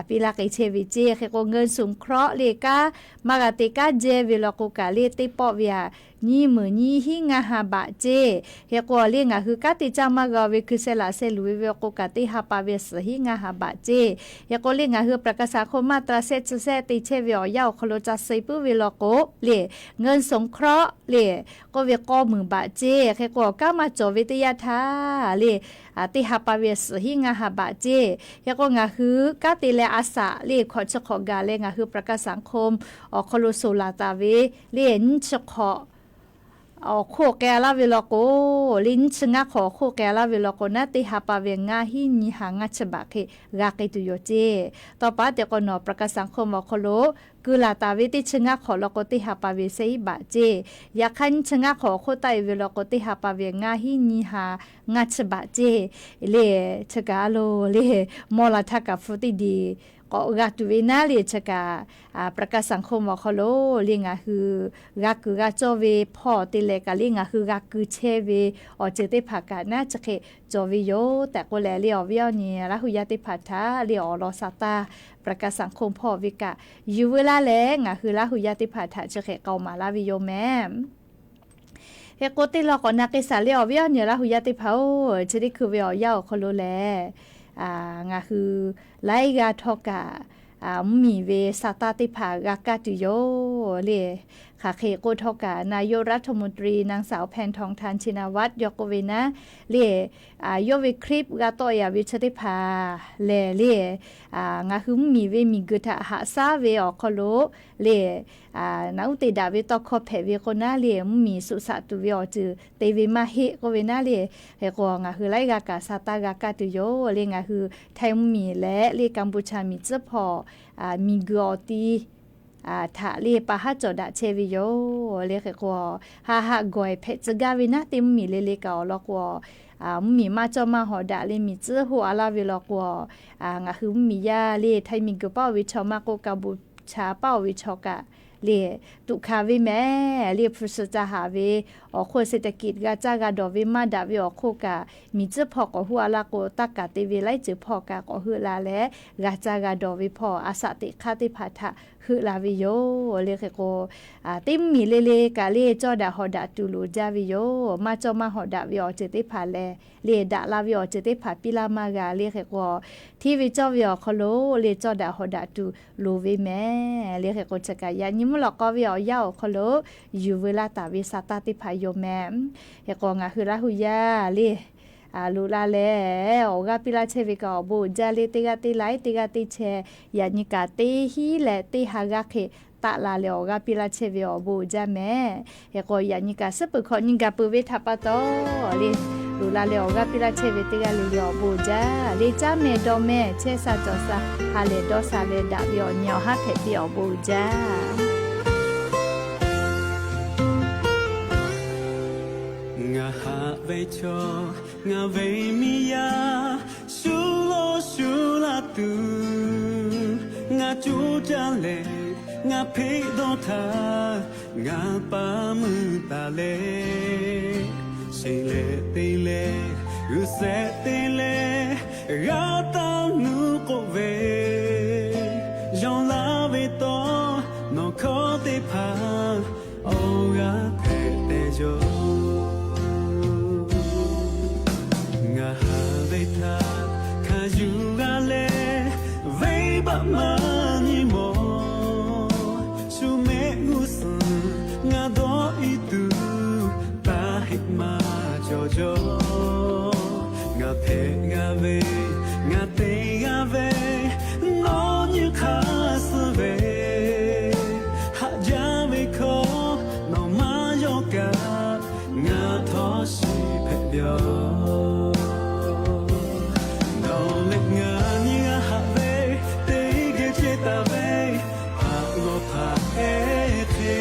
piˇ laˇ k'ai chehˇ ve ceˇ. Hk'e k'o เงินสงเคราะห์ le kanˉ maˇ g'a te kanˉ jehˇ ve law k'o kaꞈ le teˇ pawˆ ve a nyiˇ meunˍ nyiˇ hinˉ ngaˇ ha baꞈ ceˇ. Hk'e k'o le ngaˬ hui kanˉ te caˇ maˇ g'a ve hkui sheh laꞈ sheh luˬ ve ve awˬ k'o kaꞈ teˇ ha pa ve suhˍ hinˉ ngaˇ ha baꞈ ceˇ. Hk'e k'o le ngaˬ hui ประกันสังคม มาตรา shehˆ chi shehˆ te chehˇ ve awˬ yanˇ awˬ hk'aw lo ca suh puiˉ ve law k'o le, เงินสงเคราะห์ le k'oˆ ve k'awˇ meunˍ baꞈ ceˇ. Hk'e k'o awˬ kanˉ maˇ cawˬ ve teˇ yanˇ htaˇ le, teˇ ha pa ve suhˍ hinˉ ngaˇ ha baꞈ ceˇ. Hk'e k'o ngaˬ hui kanˉ te leh a shaꞈ le hkawꞈ chi hk'awꞈ gaˬ leh ngaˬ hui ประกันสังคม awˬ hk'aw lo shoˍ laˬ taˍ ve le nyiˇ chi hk'awꞈ awˬ hk'oˆ k'ai laˇ ve law k'o, le nyiˇ chi ngaˇ hk'awꞈ awˬ hk'oˆ k'ai laˇ ve law k'o naˉ, teˇ ha pa ve ngaˇ hinˉ nyiˇ ha ngaˇ chi baꞈ hk'e g'a k'ai tuˬ yoˬ ceˇ. Tawˇ pa teꞈ k'o nawˬ ประกันสังคม awˬ hk'aw lo keu laˬ taˍ ve teˇ chi ngaˇ hk'awꞈ law k'o teˇ ha pa ve shehˆ hinˉ baꞈ ceˇ. Yaꞈ hk'aˇ nyiˇ chi ngaˇ hk'awꞈ awˬ hk'oˆ taˆ e ve law k'o teˇ ha pa ve ngaˇ hinˉ nyiˇ ha ngaˇ chi baꞈ ceˇ. Le chi kaꞈ a lo le mawˇ la htaˇ kaꞈ hpu teˇ diˬ k'awꞈ g'a tuˬ ve naˉ le chi kaꞈ ประกันสังคม awˬ hk'aw lo le ngaˬ hui g'a kuiˬ g'a cawˇ ve hpawˇ te leh kaꞈ le ngaˬ hui g'a keu chehˇ ve awˬ ceuˬ teˇ hpaˍ kaꞈ naˉ chi hk'e cawˬ ve yoˬ tehꞈ k'oˆ leh le awˬ viˉ awˬ nyi Laˇ huˍ yaˇ teˇ hpaˍ htaꞈ le awˬ lawn sa taˇ ประกันสังคม hpawˇ ve kaꞈ yuˬ veu laˇ leh ngaˬ hui Laˇ huˍ yaˇ teˇ hpaˍ htaꞈ chi hk'e k'aoˍ maˍ laˇ ve yoˬ mehˍ. Hk'e k'o teˇ lawn k'awꞈ na k'ai shaˍ le awˬ viˉ awˬ nyi Laˇ huˍ yaˇ teˇ hpaˍ-oˬ, chi teˇ hkui ve awˬ yanˇ awˬ hk'aw lo lehˬ, ngaˬ hui laiˉ g'aˇ htawˇ kaꞈ mvuhˇmiˬ ve sa taˇ teˇ hpaˍ g'a kaˇ tuˬ yoˬ le. Hk'aˬ hk'e k'o htawˇ kaꞈ นายกรัฐมนตรี นางสาว แพทองธาร ชินวัตร yawˇ k'oˆ ve naˉ le, yawˇ ve คลิป g'a tawˆ e a ve chi teˇ hpaˍ lehˬ le, ngaˬ hui mvuhˇmiˬ ve miˬguiˬ htaꞈ haꞈ shaˉ ve awˬ hk'aw lo le, naꞈ uˉ te daꞈ ve tawˇ hkawˇ hpehꞈ ve k'o naˉ le mvuhˇmiˬ suh shaꞈ tuˬ ve awˬ ceuˬ te ve maˇ heˆ k'oˆ ve naˉ le. Hk'e k'o ngaˬ hui laiˉ g'aˇ kaꞈ sa taˇ g'a kaˇ tuˬ yoˬ le. Ngaˬ hui Htaiˇ mvuhˇmiˬ leh le กัมพูชา miˬ tcuhˉ hpawˇ miˬguiˬ awˬ ti htaꞈ le pa haˉ cawˬ daꞈ chehˇ ve yoˬ le. Hk'e k'o haˆ haˆ gawˬ e hpehꞈ tcuh gaˇ ve naˉ, teˇ mvuhˇmiˬ le le kaꞈ awˬ lawn k'o mvuhˇmiˬ maˇ cawˇ maˇ hawꞈ daꞈ le miˬ tcuhˉ hoˆ a laˇ ve law k'o, ngaˬ hui mvuhˇmiˬ yaˇ le Htaiˇ miˬguiˬ paˆ oˇ ve chaw maˇ k'oˆ, กัมพูชา paˆ oˇ ve chaw kaꞈ le tuꞈ hkanˍ ve mehˍ le hpu shi ca haˍ ve awˬ hk'oˆ เศรษฐกิจ g'a caˇ g'a dawˬ ve maˇ daꞈ ve awˬ hk'oˆ kaꞈ miˬ tcuhˉ hpawˇ k'awꞈ hoˆ a laˇ k'o, taˇ kaˍ te ve laiˉ ceuˬ hpawˇ kaꞈ k'awꞈ heuˆ la leh, g'a caˇ g'a dawˬ ve hpawˇ a shaꞈ teꞈ hk'aˇ teˇ hpaˍ htaꞈ heuˆ la ve yoˬ le. Hk'e k'o teˇ mvuhˇmiˬ le le kaꞈ le cawˇ daꞈ hawꞈ daꞈ tuˬ loˍ jaˇ ve yoˬ. Maˇ cawˇ maˇ hawꞈ daꞈ ve awˬ ceuˬ teˇ hpaˍ lehˬ le daꞈ la ve awˬ ceuˬ teˇ hpaˍ piˇ laˇ maˇ g'a le. Hk'e k'o hteˇ ve cawˇ ve awˬ hk'aw lo le cawˇ daꞈ hawꞈ daꞈ tuˬ loˍ ve mehˍ le. Hk'e k'o chi kaꞈ yaꞈ nyi mvuhˇ lawꞈ k'aw ve awˬ yanˇ awˬ hk'aw lo yuˬ veu laˇ taˍ ve sa taˇ teˇ hpaˍ yoˬ mehˍ. Hk'e k'o ngaˬ hui Laˇ huˍ yaˇ le loꞈ la leh awˬ g'aˇ piˇ laˇ chehˇ ve kaꞈ awˬ bon uiˍ jaˇ le. Teˇ g'aˇ teˇ laiˉ teˇ g'aˇ teˇ chehˇ yaꞈ nyi kaꞈ teˇ hinˉ leh teˇ ha g'aˇ hk'e taˆ la leh awˬ g'aˇ piˇ laˇ chehˇ ve awˬ bon uiˍ jaˇ mehˍ. Hk'e k'o yaꞈ nyi kaꞈ suhˉ peuˬ hkawꞈ nyi gaˬ peuˬ ve htaꞈ pa taw le, loꞈ la leh awˬ g'aˇ piˇ laˇ chehˇ ve teˇ g'aˇ le le awˬ bon uiˍ jaˇ le. Caˇ mehˍ dawˇ mehˍ chehˇ sha cawˬ sha ha lehˬ dawˇ sha leh daꞈ ve awˬ nyi awˬ haˉ hpehꞈ piˇ awˬ bon uiˍ jaˇ. Ngaˬ haꞈ ve chaw, ngaˬ ve miˇ yaˇ, shu lawˇ shu laˇ tuˬ ngaˬ coˇ caˇ leh, ngaˬ hpeꞈ dawˇ htaˇ ngaˬ pa meuˇ taˍ leh, sheˍ leh te leh g'uiˬ shehˍ te leh g'a taˇ nuˇ k'oˆ ve, yaw laˇ ve tawˇ nawˬ hkawˇ teˇ hpaˍ awˬ g'aˇ hpehꞈ te yoˬ. Ngaˬ haꞈ ve htaꞈ hk'a yuˬ g'a leh, venˇbaˆ maˇ nyi mawˬ. Shu mehˆ g'uˇ suhˍ ngaˬ dawˇ iˉ tuˬ, taˇ heˆ maˇ cawˬ jaw. Ngaˬ hpehꞈ g'a ve, ngaˬ te g'a ve, nawˬ nyi hk'a suh ve, haꞈ jaˇ ve hkawˇ nawˬ maˇ yawˇ kaꞈ, ngaˬ htawˇ shiˍ hpehꞈ ve yoˬ. Nawˬ leh ngaˬ nyi g'a haꞈ ve, teˇ geh ceh taˍ ve, haꞈ g'awˬ hpaꞈ ehˉ hk'e,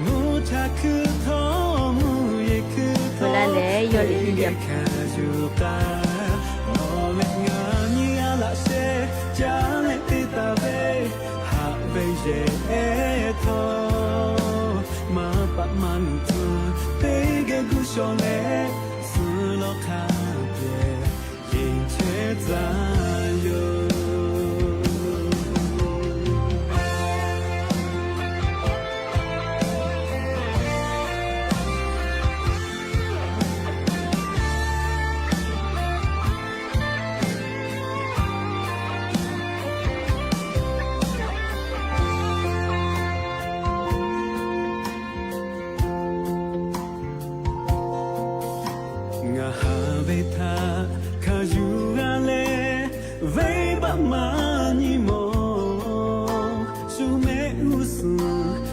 mvuhˇ cha hkuiˇ htawˇ mvuhˇ yeˬ hkuiˇ htawˇ leh yawˇ leh teˇ geh hkanˍ yuˬ k'ai. Nawˬ leh ngaˬ nyi g'a laꞈ sheh caˇ leh te taˍ ve, haꞈ ve yehˬ ehˉ htawˇ maˇ paˆ maˇ nuˬ tcuh, teˇ geh guˇ shaw leh suh lawˬ hk'a pehꞈ, yeˬ chehˇ tcuh yoˬ.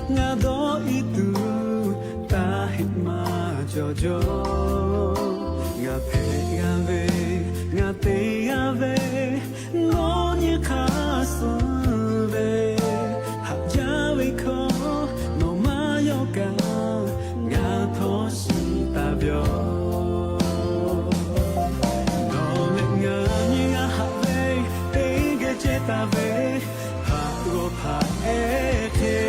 Ngaˬ dawˇ iˉ tuˬ taˇ heˆ maˇ cawˬ jaw. Ngaˬ hpehꞈ g'a ve, ngaˬ te g'a ve, nawˬ nyi hk'aˇ suh ve, haꞈ jaˇ ve hkawˇ nawˬ maˇ yawˇ kaꞈ, ngaˬ htawˇ shiˍ taˍ ve yoˬ. Nawˬ leh ngaˬ nyi g'a haꞈ ve, teˇ geh ceh taˍ ve, haꞈ g'awˇ hpaꞈ ehˉ hk'e,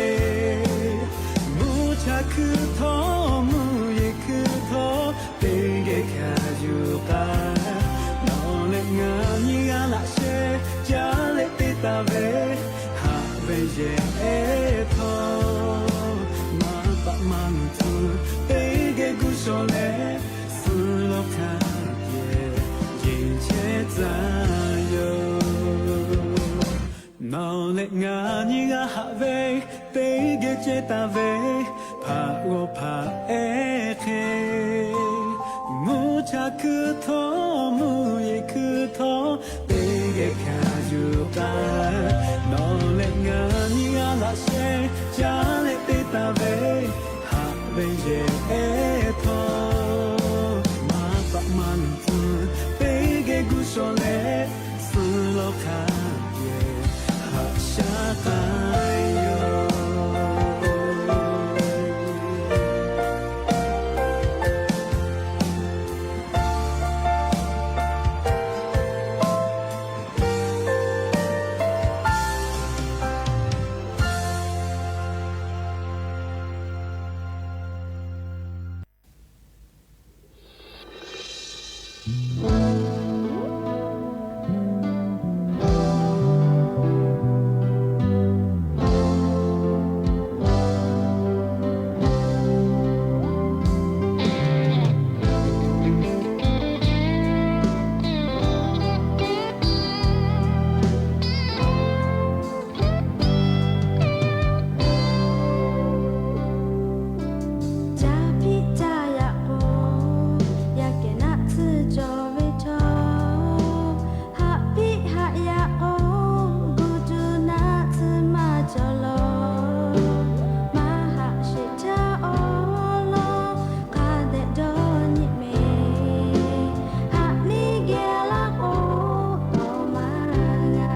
mvuhˇ cha hkui htawˇ, mvuhˇ yeˬ hkui htawˇ, teˇ geh hkanˍ yuˬ k'ai. Nawˬ leh ngaˬ nyi g'a laꞈ sheh caˉ leh te taˍ ve, haꞈ ve yehˬ ehˉ htawˇ, maˇ paˆ maˇ luˬ tuˬ teˇ geh gu shawˍ leh, suh lawˬ hk'a yehˬ yeˬ chehˇ tcuh yoˬ. Nawˬ leh ngaˬ nyi g'a haꞈ ve, teˇ geh ceh taˍ ve, haꞈ g'awˇ hpaꞈ ehˉ hk'e, mvuhˇ cha hkui htawˇ, mvuhˇ yeˬ hkui htawˇ, teˇ geh hkanˍ yuˬ k'ai. Nawˬ leh ngaˬ nyi g'a laꞈ sheh caˉ leh te taˍ ve, haꞈ ve yehˬ ehˉ htawˇ, maˇ paˆ maˇ luˬ tuˬ teˇ geh gu shawˍ leh, suh lawˬ hk'a yehˬ haꞈ shaˉ k'ai yoˬ. Caˇ hpiˆ caˇ yaꞈ k'o, yaꞈ kehˬ naˆ tsuhˇ cawˬ ve chaw. Haꞈ hpiˆ haꞈ yaꞈ k'o, gu tuˬ naˆ tsuhˇ maˇ cawˬ lawˬ. Maˇ haꞈ sheˍ htaˇ awˬ lawn hk'a dehꞈ dawˇ nyi mehˍ. Haꞈ miˇ geh laˇ k'o, awˬ maˇ g'a.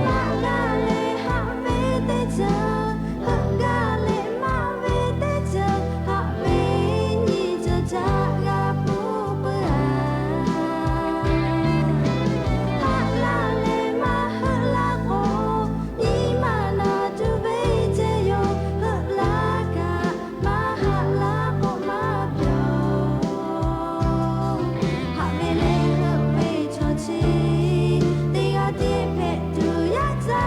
Maˇ g'a leh haꞈ ve teˇ ceuˬ, heuˆ gaˇ leh maˇ ve teˇ ceuˬ, haꞈ ve nyi ceuˬ htaꞈ g'a hpuˇ puiˉ a. Haꞈ laˇ leh maˇ heuˆ laˇ k'o, nyi ma naˬ tuˬ ve ceh yoˬ. Heuˆ laˇ kaꞈ maˇ haꞈ laˇ k'o maˇ pyawˬ. Haꞈ ve leh heuˆ ve chaw chi, teˇ g'aˇ tiˉ hpehꞈ tuˬ yaˇ caˇ.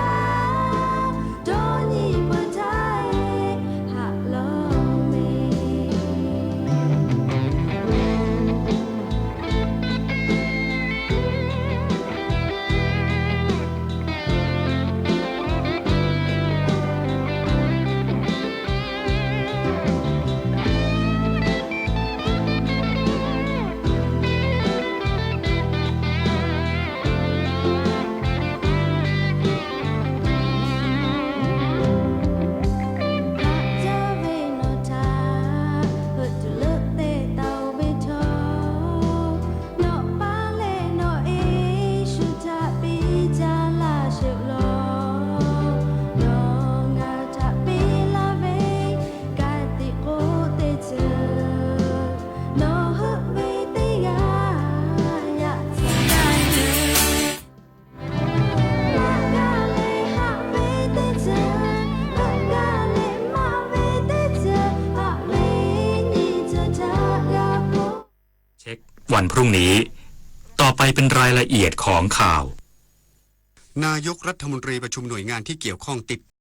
Dawˇ nyi peuˬ htaˇ e, haꞈ lawˬ ve. Haꞈ jaˇ ve nawˬ htaꞈ heuˆ tuˬ leuˆ te taˍ ve chaw. Nawˬ pa leh nawˬ e shu htaꞈ piˇ caˇ laˇ sheˍ lawˬ. Nawˬ ngaˬ htaꞈ piˇ laˇ ve ka tiꞈ k'oˆ teˇ ceuˬ, nawˬ heuˆ ve teˇ g'aˇ yaꞈ tcuh gaˇ ve. Maˇ g'a leh haꞈ ve teˇ ceuˬ, heuˆ gaˇ leh maˇ ve teˇ ceuˬ, haꞈ ve nyi ceuˬ htaꞈ g'a hpuˇ วันพรุ่งนี้ ต่อไปเป็นรายละเอียดของข่าว นายกรัฐมนตรีประชุมหน่วยงานที่เกี่ยวข้องติด